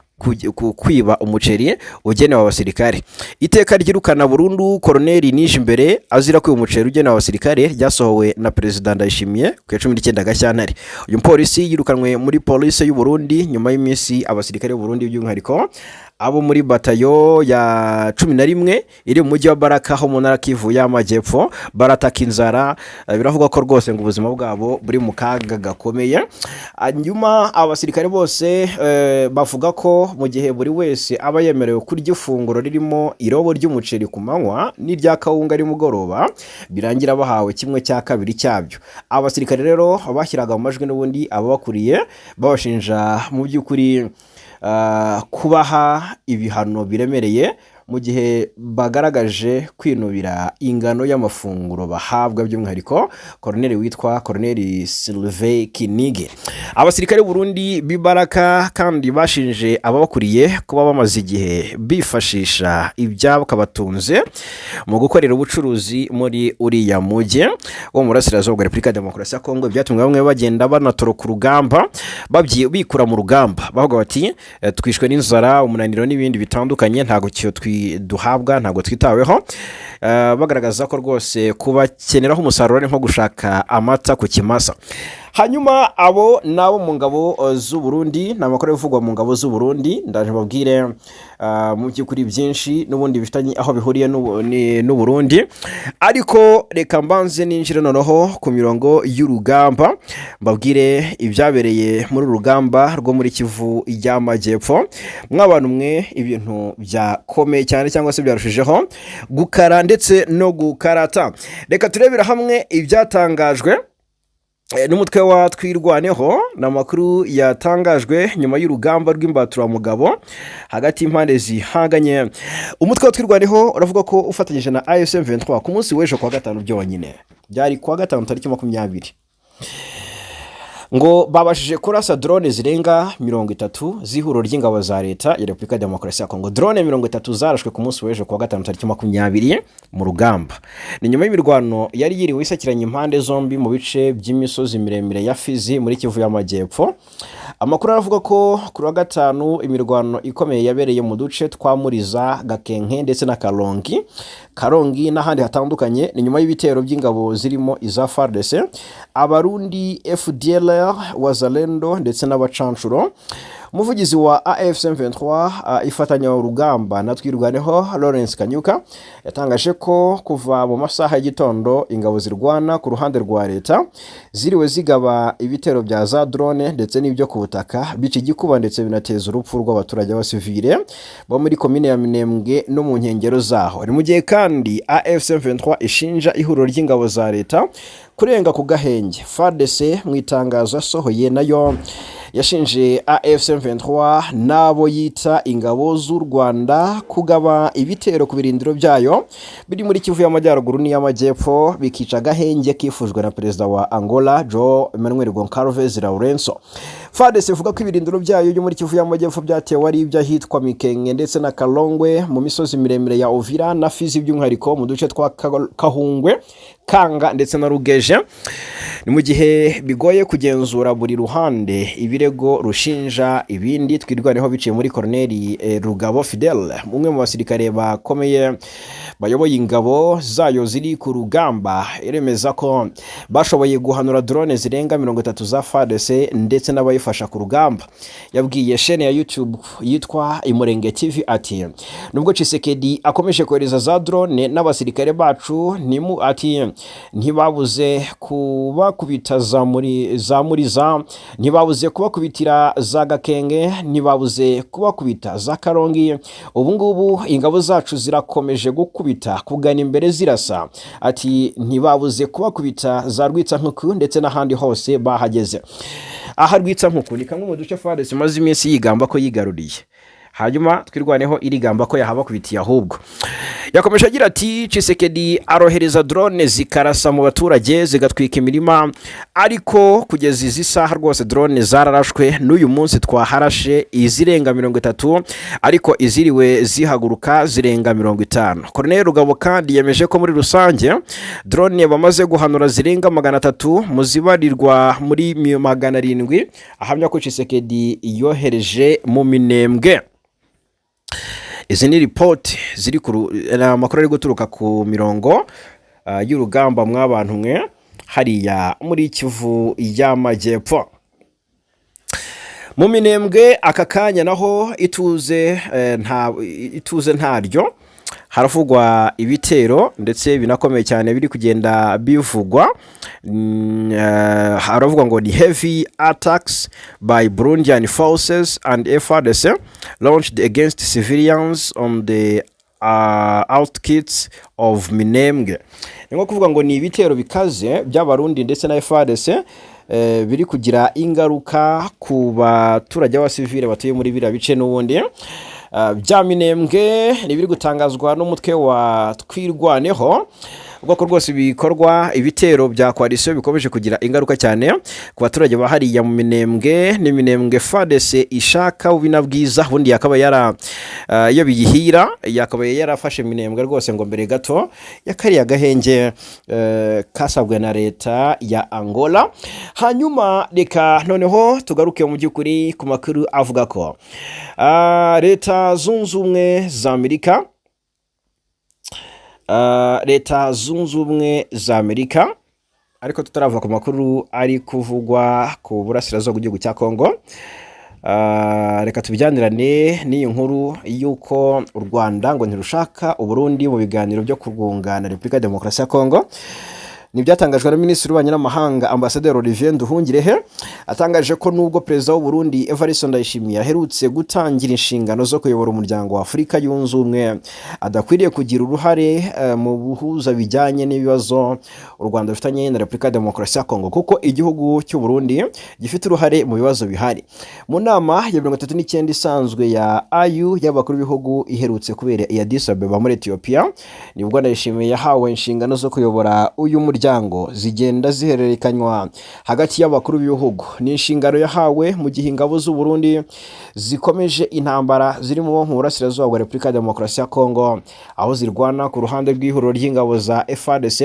kwiba umuceri ugenewe abasirikare. Iteka ryirukana burundu koroneri Nijimbere azira kwiba umuceri ugenewe abasirikare ryasohowe na Perezida Ndayishimiye ku ya 19 Gashyantare. Uyu mupolisi yirukanwe muri polisi y'u Burundi nyuma y'iminsi abasirikare b'u Burundi, by'umwihariko abo muri batayo ya 11 iri mu mujyi wa Baraka ho mu ntara Kivu y'Amajyepfo, barataka inzara. Biravugwa ko rwose ngo ubuzima bwabo buri mu kaga gakomeye. Hanyuma abasirikare bose bavuga ko mu gihe buri wese aba yemerewe kurya ifunguro ririmo irobo ry'umuceri ku manywa n'irya kawunga nimugoroba, birangira bahawe kimwe cya kabiri cyabyo. Abasirikare rero bashyiraga mu majwi n'ubundi ababakuriye, babashinja mu by'ukuri kubaha ibihano biremereye mu gihe bagaragaje kwinubira ingano y'amafunguro bahabwa, by'umwihariko koroneri witwa Koroneri Sylvain Kinigi. Abasirikare b'Uburundi b'ibaraka kandi bashinje ababakuriye kuba bamaze igihe bifashisha ibyakabatunze mu gukorera ubucuruzi muri uriya mujyi wo mu burasirazuba bwa Repubulika ya Demokarasi ya Kongo, byatumye bamwe bagenda banatoroka urugamba, bikura mu rugamba, bavuga bati: "Twishwe n'inzara, umunaniro n'ibindi bitandukanye, ntabwo cyo duhabwa, ntabwo twitaweho." Bagaragaza ko rwose kubakeneraho umusaruro ari nko gushaka amata ku kimasa. Hanyuma abo ni abo mu ngabo z'u Burundi, ni amakuru avugwa mu ngabo z'u Burundi. Ndaje mbabwire mu by'ukuri byinshi n'ubundi bifitanye aho bihuriye n'u Burundi, ariko reka mbanze ninjire noneho ku mirongo y'urugamba, mbabwire ibyabereye muri uru rugamba rwo muri Kivu y'Amajyepfo. Mw'abantu mwe, ibintu byakomeye cyane cyangwa se byarushijeho gukara ndetse no gukarata. Reka turebere hamwe ibyatangajwe n'umutwe wa Twirwaneho. Ni amakuru yatangajwe nyuma y'urugamba rw'imbaturamugabo hagati y'impande zihanganye. Umutwe wa Twirwaneho uravuga ko ufatanyije na AFC M23 ku munsi w'ejo kuwa gatanu byonyine, byari kuwa gatanu tariki 20, ngo babashije kurasa drone zirenga 30 z'ihuriro ry'ingabo za Leta ya Repubulika ya Demokarasi ya Kongo. Drone 30 zarashwe ku munsi w'ejo kuwa gatanu tariki 20 mu rugamba. Ni nyuma y'imirwano yari yiriwe isakiranye impande zombi mu bice by'imisozi miremire ya Fizi muri Kivu y'Amajyepfo. Amakuru aravuga ko kuri wa gatanu imirwano ikomeye yabereye mu duce twa Muriza, Gakenke ndetse na Karongi, Karongi n'ahandi hatandukanye. Ni nyuma y'ibitero by'ingabo zirimo iza FARDC, Abarundi, FDLR, Wazalendo ndetse n'abacanshuro. Umuvugizi wa AFC M23 ifatanya urugamba na Twirwaneho, Lawrence Kanyuka, yatangaje ko kuva mu masaha y'igitondo ingabo zirwana ku ruhande rwa leta ziriwe zigaba ibitero bya za drone ndetse n'ibyo ku butaka, bica igikuba ndetse binateza urupfu rw'abaturage b'abasivile bo muri komine ya Minembwe no mu nkengero zaho. Ni mu gihe kandi AFC M23 ishinja ihuriro ry'ingabo za leta kurenga ku gahenge. FARDC mu itangazo yasohoye nayo yashinje AFC M23 n'abo yita ingabo z'u Rwanda kugaba ibitero ku birindiro byayo biri muri Kivu y'Amajyaruguru n'iy'Amajyepfo, bikica agahenge kifujwe na perezida wa Angola, João Manuel Goncalves Lourenço. FARDC ivuga ko ibirindiro byayo byo muri Kivu y'Amajyepfo byatewe ari iby'ahitwa Mikenke ndetse na Kalongwe mu misozi miremire ya Uvira na Fizi, by'umwihariko mu duce twa Kahungwe, Kanga ndetse na Rugeje. Ni mu gihe bigoye kugenzura buri ruhande ibirego rushinja ibindi. Twirwaneho biciye muri Koroneli Rugabo Fidel, umwe mu basirikare bakomeye bayoboye ingabo zayo ziri ku rugamba, iremeza ko bashoboye guhanura drone zirenga 30 za FARDC ndetse n'abayifasha ku rugamba. Yabwiye shene ya YouTube yitwa Imurenge TV ati: "Nubwo Tshisekedi akomeje kohereza za drone n'abasirikare bacu ntimu," ati "ntibabuze kubakubita za muri za Muriza, ntibabuze kubakubitira za Gakenge, ntibabuze kubakubita za Karongi. Ubu ngubu ingabo zacu zirakomeje gukubita, kugana imbere zirasa." Ati: "Ntibabuze kubakubita za Rwitsankuku ndetse n'ahandi hose bahageze." Aha Rwitsankuku ni kamwe mu duce FARDC imaze iminsi yigamba ko yigaruriye, hanyuma Twirwaneho irigamba ko yahabakubitiye ahubwo. Yakomeje agira ati: "Tshisekedi arohereza drone zikarasa mu baturage, zigatwika imirima, ariko kugeza izi saha rwose drone zararashwe. N'uyu munsi twaharashe izirenga 30, ariko iziriwe zihaguruka zirenga 50." Colonel Rugabo kandi yemeje ko muri rusange drone bamaze guhanura zirenga 300 mu zibarirwa muri 700 ahamya ko Tshisekedi yohereje mu Minembwe. Izi ni ripoti ziri ku ni amakuru ari guturuka ku mirongo y'urugamba, mw'abantu mwe, hariya muri Kivu y'Amajyepfo mu Minembwe. Aka kanya naho ituze nta ituze ntaryo, haravugwa ibitero ndetse binakomeye cyane biri kugenda bivugwa. Haravugwa ngo ni heavy attacks by Burundian forces and FARDC launched against civilians on the outskirts of Minembwe. Ni nko kuvuga ngo ni ibitero bikaze by'Abarundi ndetse na FARDC. biri kugira ingaruka ku baturage b'abasivile batuye muri biriya bice n'ubundi bya Minembwe. Ni ibiri gutangazwa n'umutwe wa Twirwaneho, ubwoko rwose ibikorwa ibitero bya coalition bikomeje kugira ingaruka cyane ku baturage ba hariya mu Minembwe. Ni Minembwe FARDC ishaka ubina bwiza, ubundi yakaba yara iyo biyihira yakabaye yarafashe Minembwe rwose ngo mbere gato ya kariya gahenge kasabwe na leta ya Angola. Hanyuma reka noneho tugaruke mu by'ukuri ku makuru avuga ko Leta Zunze Ubumwe za Amerika, Leta Zunze Ubumwe za Amerika, ariko tutarava ku makuru ari kuvugwa ku burasirazuba bw'igihugu cya Kongo, reka tubijyanirane n'iyi nkuru y'uko u Rwanda ngo ntirushaka Uburundi mu biganiro byo kurwungana Repubulika ya Demokarasi ya Kongo. Ni ibyatangajwe na Minisitiri w'Ububanyi n'Amahanga, Ambasaderi Olivier Nduhungirehe. Atangaje ko nubwo Perezida w'u Burundi Evariste Ndayishimiye aherutse gutangira inshingano zo kuyobora Umuryango wa Afurika Yunze Ubumwe, adakwiriye kugira uruhare mu buhuza bijyanye n'ibibazo u Rwanda rufitanye na Repubulika ya Demokarasi ya Kongo, kuko igihugu cy'u Burundi gifite uruhare mu bibazo bihari. Mu nama ya 39 isanzwe ya AU y'abakuru b'ibihugu iherutse kubera i Addis Abeba muri Ethiopia, nibwo Ndayishimiye yahawe inshingano zo kuyobora uyu muryango, zigenda zihererekanywa hagati y'abakuru b'ibihugu. Ni inshingano yahawe mu gihe ingabo z'u Burundi zikomeje intambara zirimo mu burasirazuba bwa Repubulika ya Demokarasi ya Kongo, aho zirwana ku ruhande rw'ihuriro ry'ingabo za FARDC.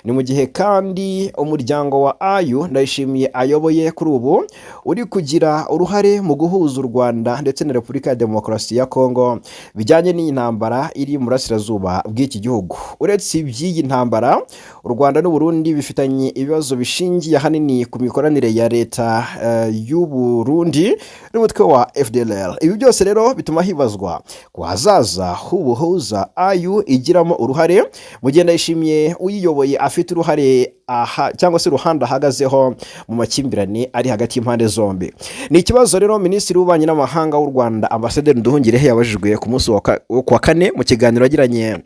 Ni mu gihe kandi umuryango wa AU Ndayishimiye ayoboye kuri ubu uri kugira uruhare mu guhuza u Rwanda ndetse na Repubulika ya Demokarasi ya Kongo bijyanye n'iyi ntambara iri mu burasirazuba bw'iki gihugu. Uretse iby'iyi ntambara, u Rwanda n'u Burundi bifitanye ibibazo bishingiye ahanini ku mikoranire ya leta y'u Burundi n'umutwe wa FDLR. Ibi byose rero bituma hibazwa ku hazaza h'ubuhuza AU igiramo uruhare, mu gihe Ndayishimiye uyiyoboye afite uruhare aha cyangwa se uruhande ahagazeho mu makimbirane ari hagati y'impande zombi. Ni ikibazo rero Minisitiri w'Ububanyi n'Amahanga w'u Rwanda, Ambasaderi Nduhungirehe, yabajijwe ku munsi wo kuwa kane mu kiganiro yagiranye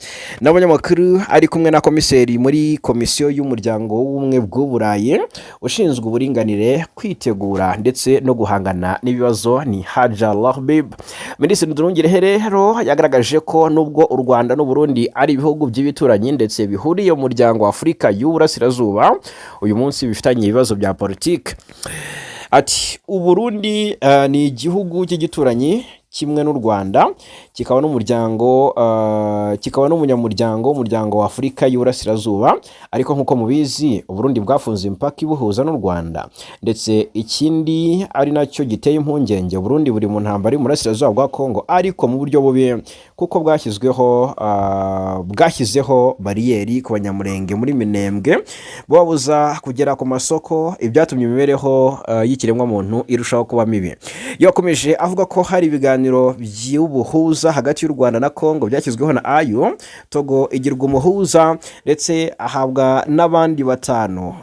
n'abanyamakuru ari kumwe na komiseri muri Komisiyo y'Umuryango w'Ubumwe bw'Uburayi ushinzwe uburinganire, kwitegura ndetse no guhangana n'ibibazo, ni Hadja Lahbib. Minisitiri Nduhungirehe rero yagaragaje ko nubwo u Rwanda n'u Burundi ari ibihugu by'ibituranyi ndetse bihuriye mu muryango wa Afurika y'Uburasirazuba, uyu munsi bifitanye ibibazo bya politiki. Ati: "Uburundi ni igihugu cy'igituranyi kimwe n'u Rwanda, kikaba n'umuryango kikaba n'umunyamuryango w'Umuryango wa Afurika y'Uburasirazuba. Ariko nk'uko mubizi, Uburundi bwafunze imipaka ibuhuza n'u Rwanda. Ndetse ikindi ari nacyo giteye impungenge, Uburundi buri mu ntambara y'Umurasirazuba bwa Kongo, ariko mu buryo bubi, kuko bwashyizweho bwashyizeho bariyeri ku Banyamurenge muri Minembwe, bubabuza kugera ku masoko, ibyatumye imibereho y'ikiremwamuntu irushaho kuba mibi." Yakomeje avuga ko hari ibiganiro by'ubuhuza hagati y'u Rwanda na Kongo byashyizweho na AU, Togo igirwa umuhuza ndetse ahabwa n'abandi batanu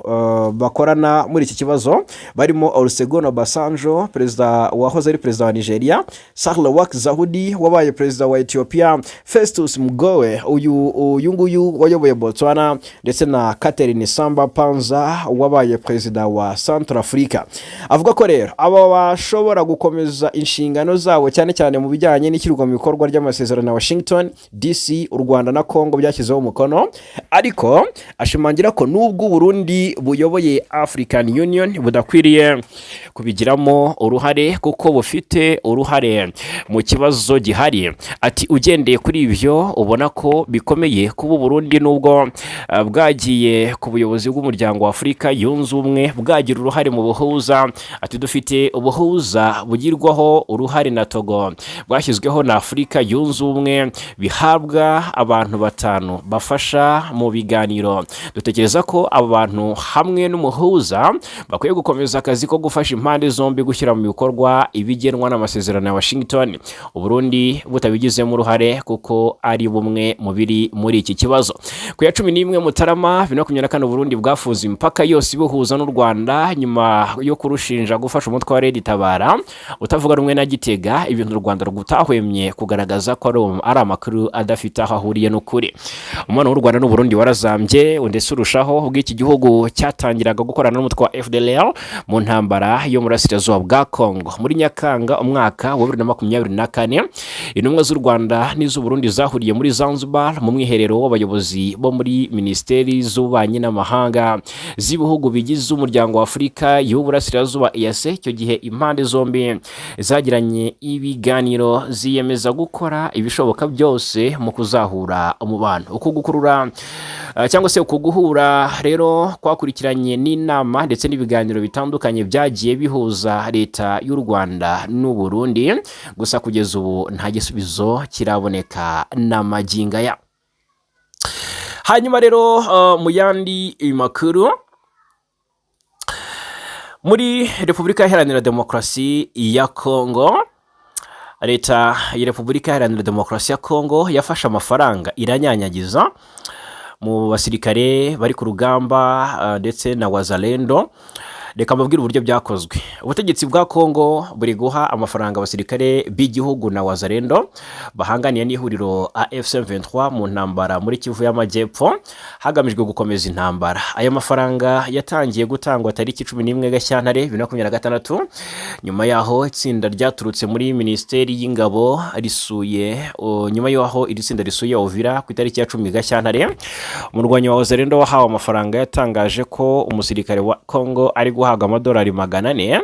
bakorana muri iki kibazo, barimo Olusegun Obasanjo, perezida wahoze ari perezida wa Nigeria, Sahle-Work Zewde wabaye perezida wa Ethiopia, Festus Mogae uyu nguyu wayoboye Botswana, ndetse na Catherine Samba Panza wabaye perezida wa Centrafrica. Avuga ko rero aba bashobora gukomeza inshingano zabo, cyane cyane mu bijyanye n'ishyirwa mu bikorwa ry'amasezerano ya Washington DC u Rwanda na Congo byashyizeho umukono. Ariko ashimangira ko nubwo Uburundi buyoboye African Union, budakwiriye kubigiramo uruhare kuko bufite uruhare mu kibazo gihari. Ati: "Ugendeye kuri ibyo, ubona ko bikomeye kuba Uburundi, nubwo bwagiye ku buyobozi bw'Umuryango wa Afurika Yunze Ubumwe, bwagira uruhare mu buhuza." Ati: "Dufite ubuhuza bugirwaho uruhare na Togo, bwashyizweho na Afurika Yunze Ubumwe, bihabwa abantu batanu bafasha mu biganiro. Dutekereza ko abo bantu hamwe n'umuhuza bakwiye gukomeza akazi ko gufasha impande zombi gushyira mu bikorwa ibigenwa n'amasezerano ya Washington, Uburundi butabigizemo uruhare kuko ari bumwe mu biri muri iki kibazo." Ku ya 11 Mutarama 2024, Uburundi bwafunze imipaka yose ibuhuza n'u Rwanda nyuma yo kurushinja gufasha umutwe wa Red Tabara utavuga rumwe na Gitega, ibintu Ibintu u Rwanda rutahwemye kugaragaza ko ari amakuru adafite aho ahuriye n'ukuri. Umubano w'u Rwanda n'Uburundi warazambye ndetse urushaho ubwo iki gihugu cyatangiraga gukorana n'umutwe wa FDLR mu ntambara yo mu burasirazuba bwa Congo. Muri Nyakanga umwaka wa 2024, intumwa z'u Rwanda n'iz'Uburundi zahuriye muri Zanzibar mu mwiherero w'abayobozi bo muri minisiteri z'ububanyi n'amahanga z'ibihugu bigize Umuryango wa Afurika y'Uburasirazuba, EAC. Icyo gihe impande zombi zagiranye ibiganiro, ziyemeza gukora ibishoboka byose mu kuzahura umubano. Uku gukurura cyangwa se uku guhura rero kwakurikiranye n'inama ndetse n'ibiganiro bitandukanye byagiye bihuza leta y'u Rwanda n'u Burundi. Gusa kugeza ubu nta gisubizo kiraboneka n'amagingo aya. Hanyuma rero mu yandi makuru, muri Repubulika Iharanira Demokarasi ya Kongo, leta ya Repubulika Iharanira Demokarasi ya Kongo yafashe amafaranga iranyanyagiza mu basirikare bari ku rugamba ndetse na Wazalendo. Reka mbabwire uburyo byakozwe. Ubutegetsi bwa Kongo buri guha amafaranga abasirikare b'igihugu na Wazalendo bahanganiye n'ihuriro AFC 23 mu ntambara muri Kivu y'Amajyepfo, hagamijwe gukomeza intambara. Aya mafaranga yatangiye gutangwa tariki 11 Gashyantare 2026, nyuma yaho itsinda ryaturutse muri Minisiteri y'Ingabo risuye nyuma y'aho iri tsinda risuye Uvira ku itariki ya 10 Gashyantare. Umurwanyi wa Wazalendo wahawe amafaranga yatangaje ko umusirikare wa Kongo ari guhabwa amadolari 400,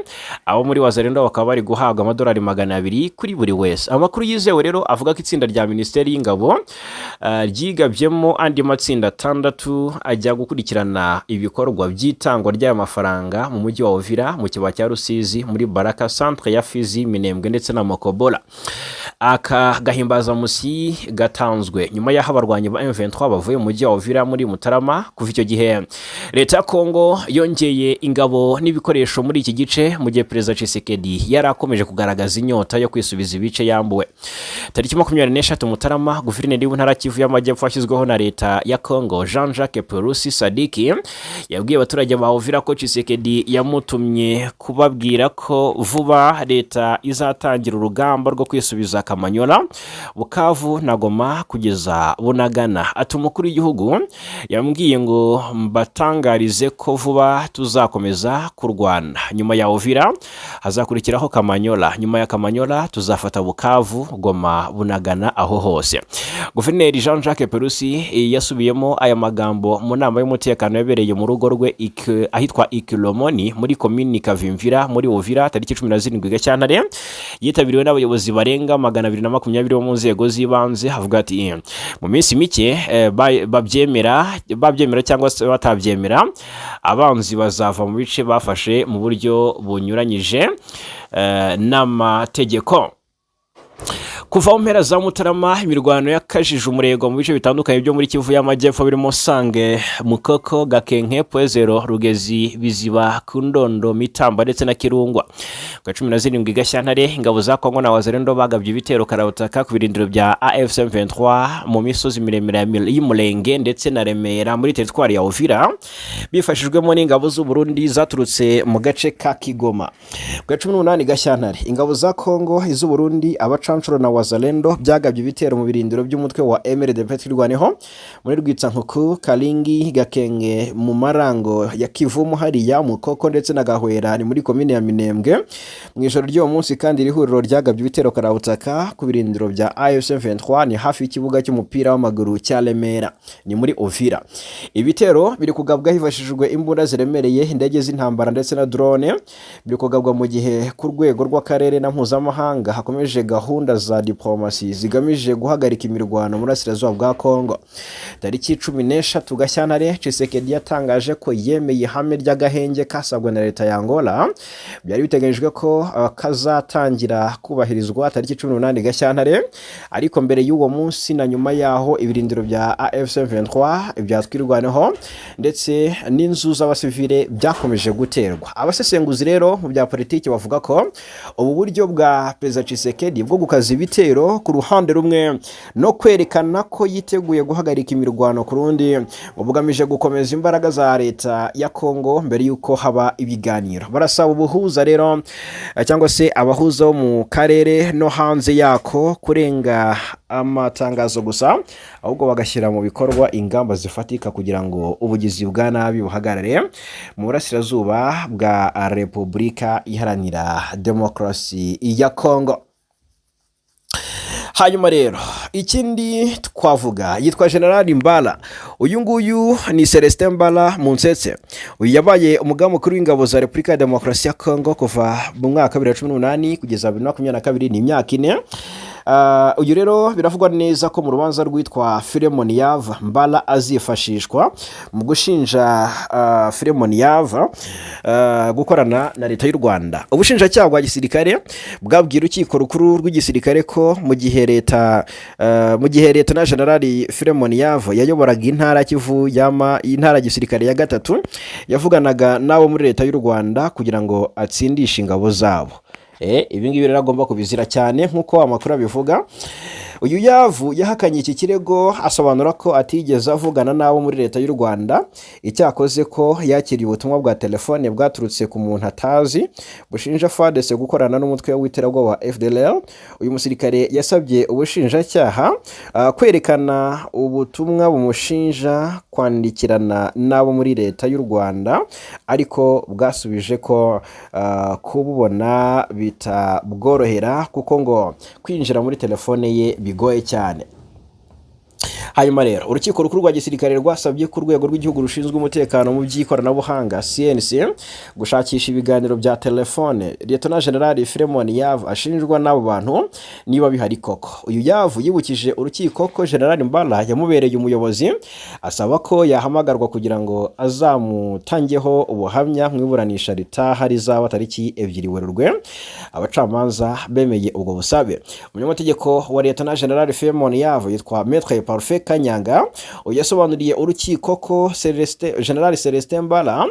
abo muri Wazalendo bakaba bari guhabwa amadolari 200 kuri buri wese. Amakuru yizewe rero avuga ko itsinda rya Minisiteri y'Ingabo ryigabyemo andi matsinda atandatu ajya gukurikirana ibikorwa by'itangwa ry'aya mafaranga mu mujyi wa Uvira, mu kibaya cya Rusizi, muri Baraka, centre ya Fizi, Minembwe ndetse na Makobola. Aka gahimbazamusyi gatanzwe nyuma y'aho abarwanyi ba M23 bavuye mu mujyi wa Uvira muri Mutarama. Kuva icyo gihe leta ya Kongo yongeye ingabo n'ibikoresho muri iki gice, mu gihe Perezida Tshisekedi yari akomeje kugaragaza inyota yo kwisubiza ibice yambuwe. Tariki 23 Mutarama, guverineri w'intara Kivu y'Amajyepfo washyizweho na leta ya Kongo, Jean Jacques Purusi Sadiki, yabwiye abaturage ba Uvira ko Tshisekedi yamutumye kubabwira ko vuba leta izatangira urugamba rwo kwisubiza Kamanyola, Bukavu na Goma kugeza Bunagana. Ati: "Umukuru w'igihugu yambwiye ngo mbatangarize ko vuba tuzakomeza kurwana. Nyuma ya Uvira hazakurikiraho Kamanyola, nyuma ya Kamanyola tuzafata Bukavu, Goma, Bunagana, aho hose." Guverineri Jean Jacques Purusi yasubiyemo aya magambo mu nama y'umutekano yabereye mu rugo rwe ahitwa Ikilomoni muri komini Kavimvira muri Uvira tariki 17 Gashyantare, yitabiriwe n'abayobozi barenga 220 bo mu nzego z'ibanze. Avuga ati: "Mu minsi mike, babyemera cyangwa se batabyemera, abanzi bazava mu bice bafashe mu buryo bunyuranyije n'amategeko." Kuva mu mpera za Mutarama, imirwano yakajije umurego mu bice bitandukanye byo muri Kivu y'Amajyepfo, birimo Sange, Mukoko, Gakenke, Pwezero, Rugezi, Biziba, Kundondo, Mitamba ndetse na Kirungwa. Ku ya 17 Gashyantare, ingabo za Kongo na Wazalendo bagabye ibitero karabutaka ku birindiro bya AFC 23 mu misozi miremire y'Umurenge ndetse na Remera muri teritwari ya Uvira, bifashijwemo n'ingabo z'u Burundi zaturutse mu gace ka Kigoma. Ku ya 18 Gashyantare, ingabo za Kongo, iz'u Burundi, abacanshuro na Wazalendo byagabye ibitero mu birindiro by'umutwe wa MRDP Twirwaneho muri Rwitsankuku, Karingi, Gakenge, mu Marango ya Kivumu, hariya Mukoko ndetse na Gahwera, ni muri komine ya Minembwe. Mu ijoro ry'uwo munsi kandi, iri huriro ryagabye ibitero karabutaka ku birindiro bya AFC 23, ni hafi y'ikibuga cy'umupira w'amaguru cya Remera, ni muri Uvira. Ibitero biri kugabwa hifashishijwe imbunda ziremereye, indege z'intambara ndetse na drone. Biri kugabwa mu gihe ku rwego rw'akarere na mpuzamahanga hakomeje gahunda za diplomasi zigamije guhagarika imirwano mu burasirazuba bwa Kongo. Tariki 13 Gashyantare, Tshisekedi yatangaje ko yemeye ihame ry'agahenge kasabwe na leta ya Angola. Byari biteganyijwe ko kazatangira kubahirizwa tariki 18 Gashyantare, ariko mbere y'uwo munsi na nyuma yaho, ibirindiro bya AFC 23, ibya Twirwaneho ndetse n'inzu z'abasivile byakomeje guterwa. Abasesenguzi rero mu bya politiki bavuga ko ubu buryo bwa Perezida Tshisekedi bwo gukaza ibitero ibitero ku ruhande rumwe no kwerekana ko yiteguye guhagarika imirwano ku rundi, ngo bugamije gukomeza imbaraga za leta ya Kongo mbere y'uko haba ibiganiro. Barasaba ubuhuza rero cyangwa se abahuza bo mu karere no hanze yako kurenga amatangazo gusa, ahubwo bagashyira mu bikorwa ingamba zifatika kugira ngo ubugizi bwa nabi buhagarare mu burasirazuba bwa Repubulika Iharanira Demokarasi ya Kongo. Hanyuma rero ikindi twavuga, yitwa General Mbala. Uyu nguyu ni Celestin Mbala Munsetse. Uyu yabaye umugaba mukuru w'ingabo za Repubulika ya Demokarasi ya Kongo kuva mu mwaka wa 2018 kugeza 2022, ni imyaka 4. Uyu rero biravugwa neza ko mu rubanza rwitwa Philemon Yava, Mbala azifashishwa mu gushinja Philemon Yava gukorana na leta y'u Rwanda. Ubushinjacyaha bwa gisirikare bwabwiye urukiko rukuru rw'igisirikare ko mu gihe leta na Generali Philemon Yava yayoboraga intara Kivu yama intara ya gisirikare ya gatatu, yavuganaga n'abo muri leta y'u Rwanda kugira ngo atsindishe ingabo zabo. Ibi ngibi rero agomba kubizira cyane nk'uko amakuru abivuga. Uyu Yavu yahakanye iki kirego, asobanura ko atigeze avugana n'abo muri leta y'u Rwanda, icyakoze ko yakiriye ubutumwa bwa telefone bwaturutse ku muntu atazi bushinja FARDC gukorana n'umutwe w'iterabwoba wa FDLR. Uyu musirikare yasabye ubushinjacyaha kwerekana ubutumwa bumushinja kwandikirana n'abo muri leta y'u Rwanda, ariko bwasubije ko kububona bitabworohera kuko ngo kwinjira muri telefone ye bigoye cyane. Hanyuma rero urukiko rukuru rwa gisirikare rwasabye ko urwego rw'igihugu rushinzwe umutekano mu by'ikoranabuhanga, CNC, gushakisha ibiganiro bya telefone Lieutenant General Philemon Yavu ashinjwa n'abo bantu niba bihari koko. Uyu Yavu yibukije urukiko ko General Mbala yamubereye umuyobozi, asaba ko yahamagarwa kugira ngo azamutangeho ubuhamya mu iburanisha ritaha rizaba tariki 2 Werurwe. Abacamanza bemeye ubwo busabe. Umunyamategeko wa Lieutenant General Philemon Yavu yitwa Maître Parfait Kanyanga. Uyu yasobanuriye urukiko ko General Celestin Mbala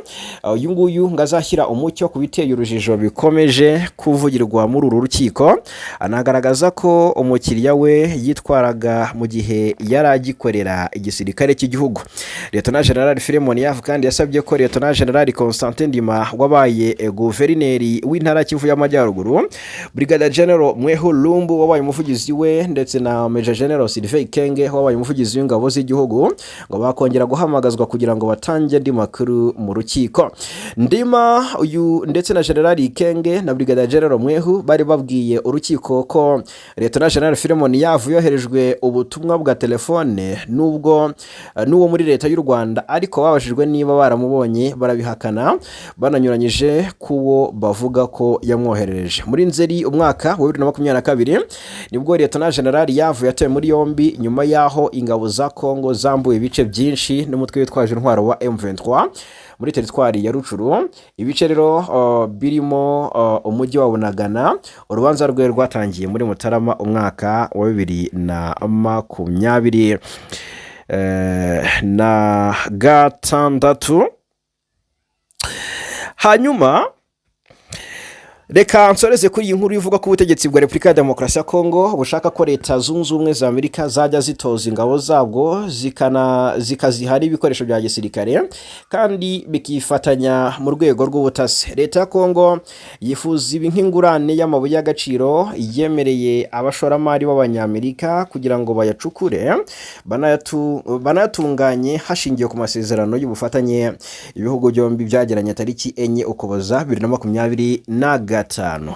uyu nguyu ngo azashyira umucyo ku biteye urujijo bikomeje kuvugirwa muri uru rukiko, anagaragaza ko umukiriya we yitwaraga mu gihe yari agikorera igisirikare cy'igihugu. Lieutenant General Philemon Yavu kandi yasabye ko Lieutenant General Constantin Ndima wabaye guverineri w'intara Kivu y'Amajyaruguru, Brigadier General Mwehu Lumbu wabaye umuvugizi we, ndetse na Major General Sylvain Kenge wabaye umuvugizi w'ingabo z'igihugu ngo bakongera guhamagazwa kugira ngo batange andi makuru mu rukiko. Ndima uyu ndetse na General Kenge na Brigadier General Mwehu bari babwiye urukiko ko Lieutenant General Philemon Yavu yoherejwe ubutumwa bwa telefone nubwo n'uwo muri leta y'u Rwanda, ariko babajijwe niba baramubonye barabihakana, bananyuranyije kuwo bavuga ko yamwoherereje. Muri Nzeri umwaka wa 2022 nibwo Lieutenant General Yavu yatawe muri yombi, nyuma y'aho ingabo za Kongo zambuye ibice byinshi n'umutwe witwaje intwaro wa M23 muri teritwari ya Rutshuru, ibice rero birimo umujyi wa Bunagana. Urubanza rwe rwatangiye muri Mutarama umwaka wa 2026. Hanyuma reka nsoreze kuri iyi nkuru ivuga ko ubutegetsi bwa Repubulika ya Demokarasi ya Kongo bushaka ko Leta Zunze Ubumwe za Amerika zajya zitoza ingabo zabwo, zikaziha n'ibikoresho bya gisirikare, kandi bikifatanya mu rwego rw'ubutasi. Leta ya Kongo yifuza ibi nk'ingurane y'amabuye y'agaciro yemereye abashoramari b'Abanyamerika kugira ngo bayacukure banayatunganye, hashingiwe ku masezerano y'ubufatanye ibihugu byombi byagiranye tariki 4 Ukuboza 2025.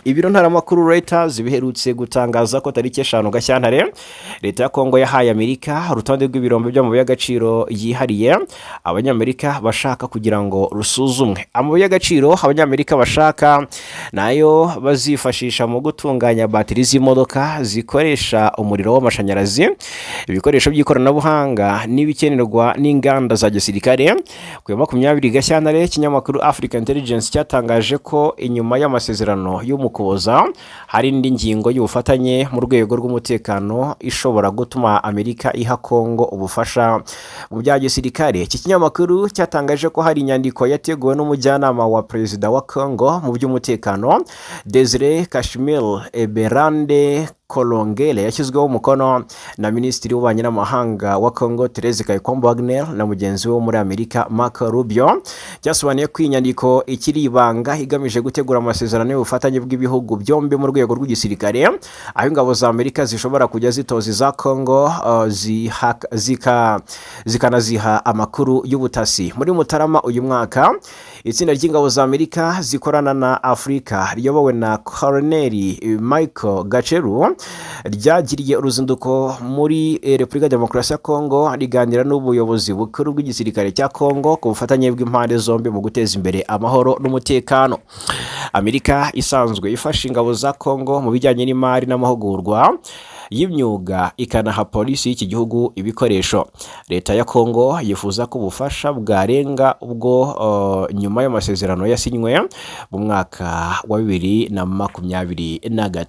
Ibiro ntaramakuru Reuters biherutse gutangaza ko tariki 5 Gashyantare leta ya Kongo yahaye Amerika urutonde rw'ibirombe by'amabuye y'agaciro yihariye Abanyamerika bashaka kugira ngo rusuzumwe. Amabuye y'agaciro Abanyamerika bashaka nayo bazifashisha mu gutunganya batiri z'imodoka zikoresha umuriro w'amashanyarazi, ibikoresho by'ikoranabuhanga n'ibikenerwa n'inganda za gisirikare. Ku ya 20 Gashyantare, ikinyamakuru Africa Intelligence cyatangaje ko inyuma y'amasezerano y'Umukuboza hari indi ngingo y'ubufatanye mu rwego rw'umutekano ishobora gutuma Amerika iha Kongo ubufasha mu bya gisirikare. Iki kinyamakuru cyatangaje ko hari inyandiko yateguwe n'umujyanama wa perezida wa Kongo mu by'umutekano, Desire Kashmir Eberande. Kolongele yashyizweho umukono na Minisitiri w'Ububanyi n'Amahanga wa Congo, Therese Kayikwamba Wagner, na mugenzi we wo muri Amerika, Marco Rubio. Cyasobanuye ko iyi nyandiko ikiri ibanga, igamije gutegura amasezerano y'ubufatanye bw'ibihugu byombi mu rwego rw'igisirikare, aho ingabo za Amerika zishobora kujya zitoza iza Congo, zikanaziha amakuru y'ubutasi. Muri Mutarama uyu mwaka, itsinda ry'ingabo za Amerika zikorana na Afurika riyobowe na Colonel Michael Gacheru ryagiriye uruzinduko muri Repubulika ya Demokarasi ya Kongo, riganira n'ubuyobozi bukuru bw'igisirikare cya Kongo ku bufatanye bw'impande zombi mu guteza imbere amahoro n'umutekano. Amerika isanzwe ifasha ingabo za Kongo mu bijyanye n'imari n'amahugurwa y'imyuga, ikanaha polisi y'iki gihugu ibikoresho. Leta ya Kongo yifuza ko ubufasha bwarenga ubwo nyuma y'amasezerano yasinywe mu mwaka wa 2025.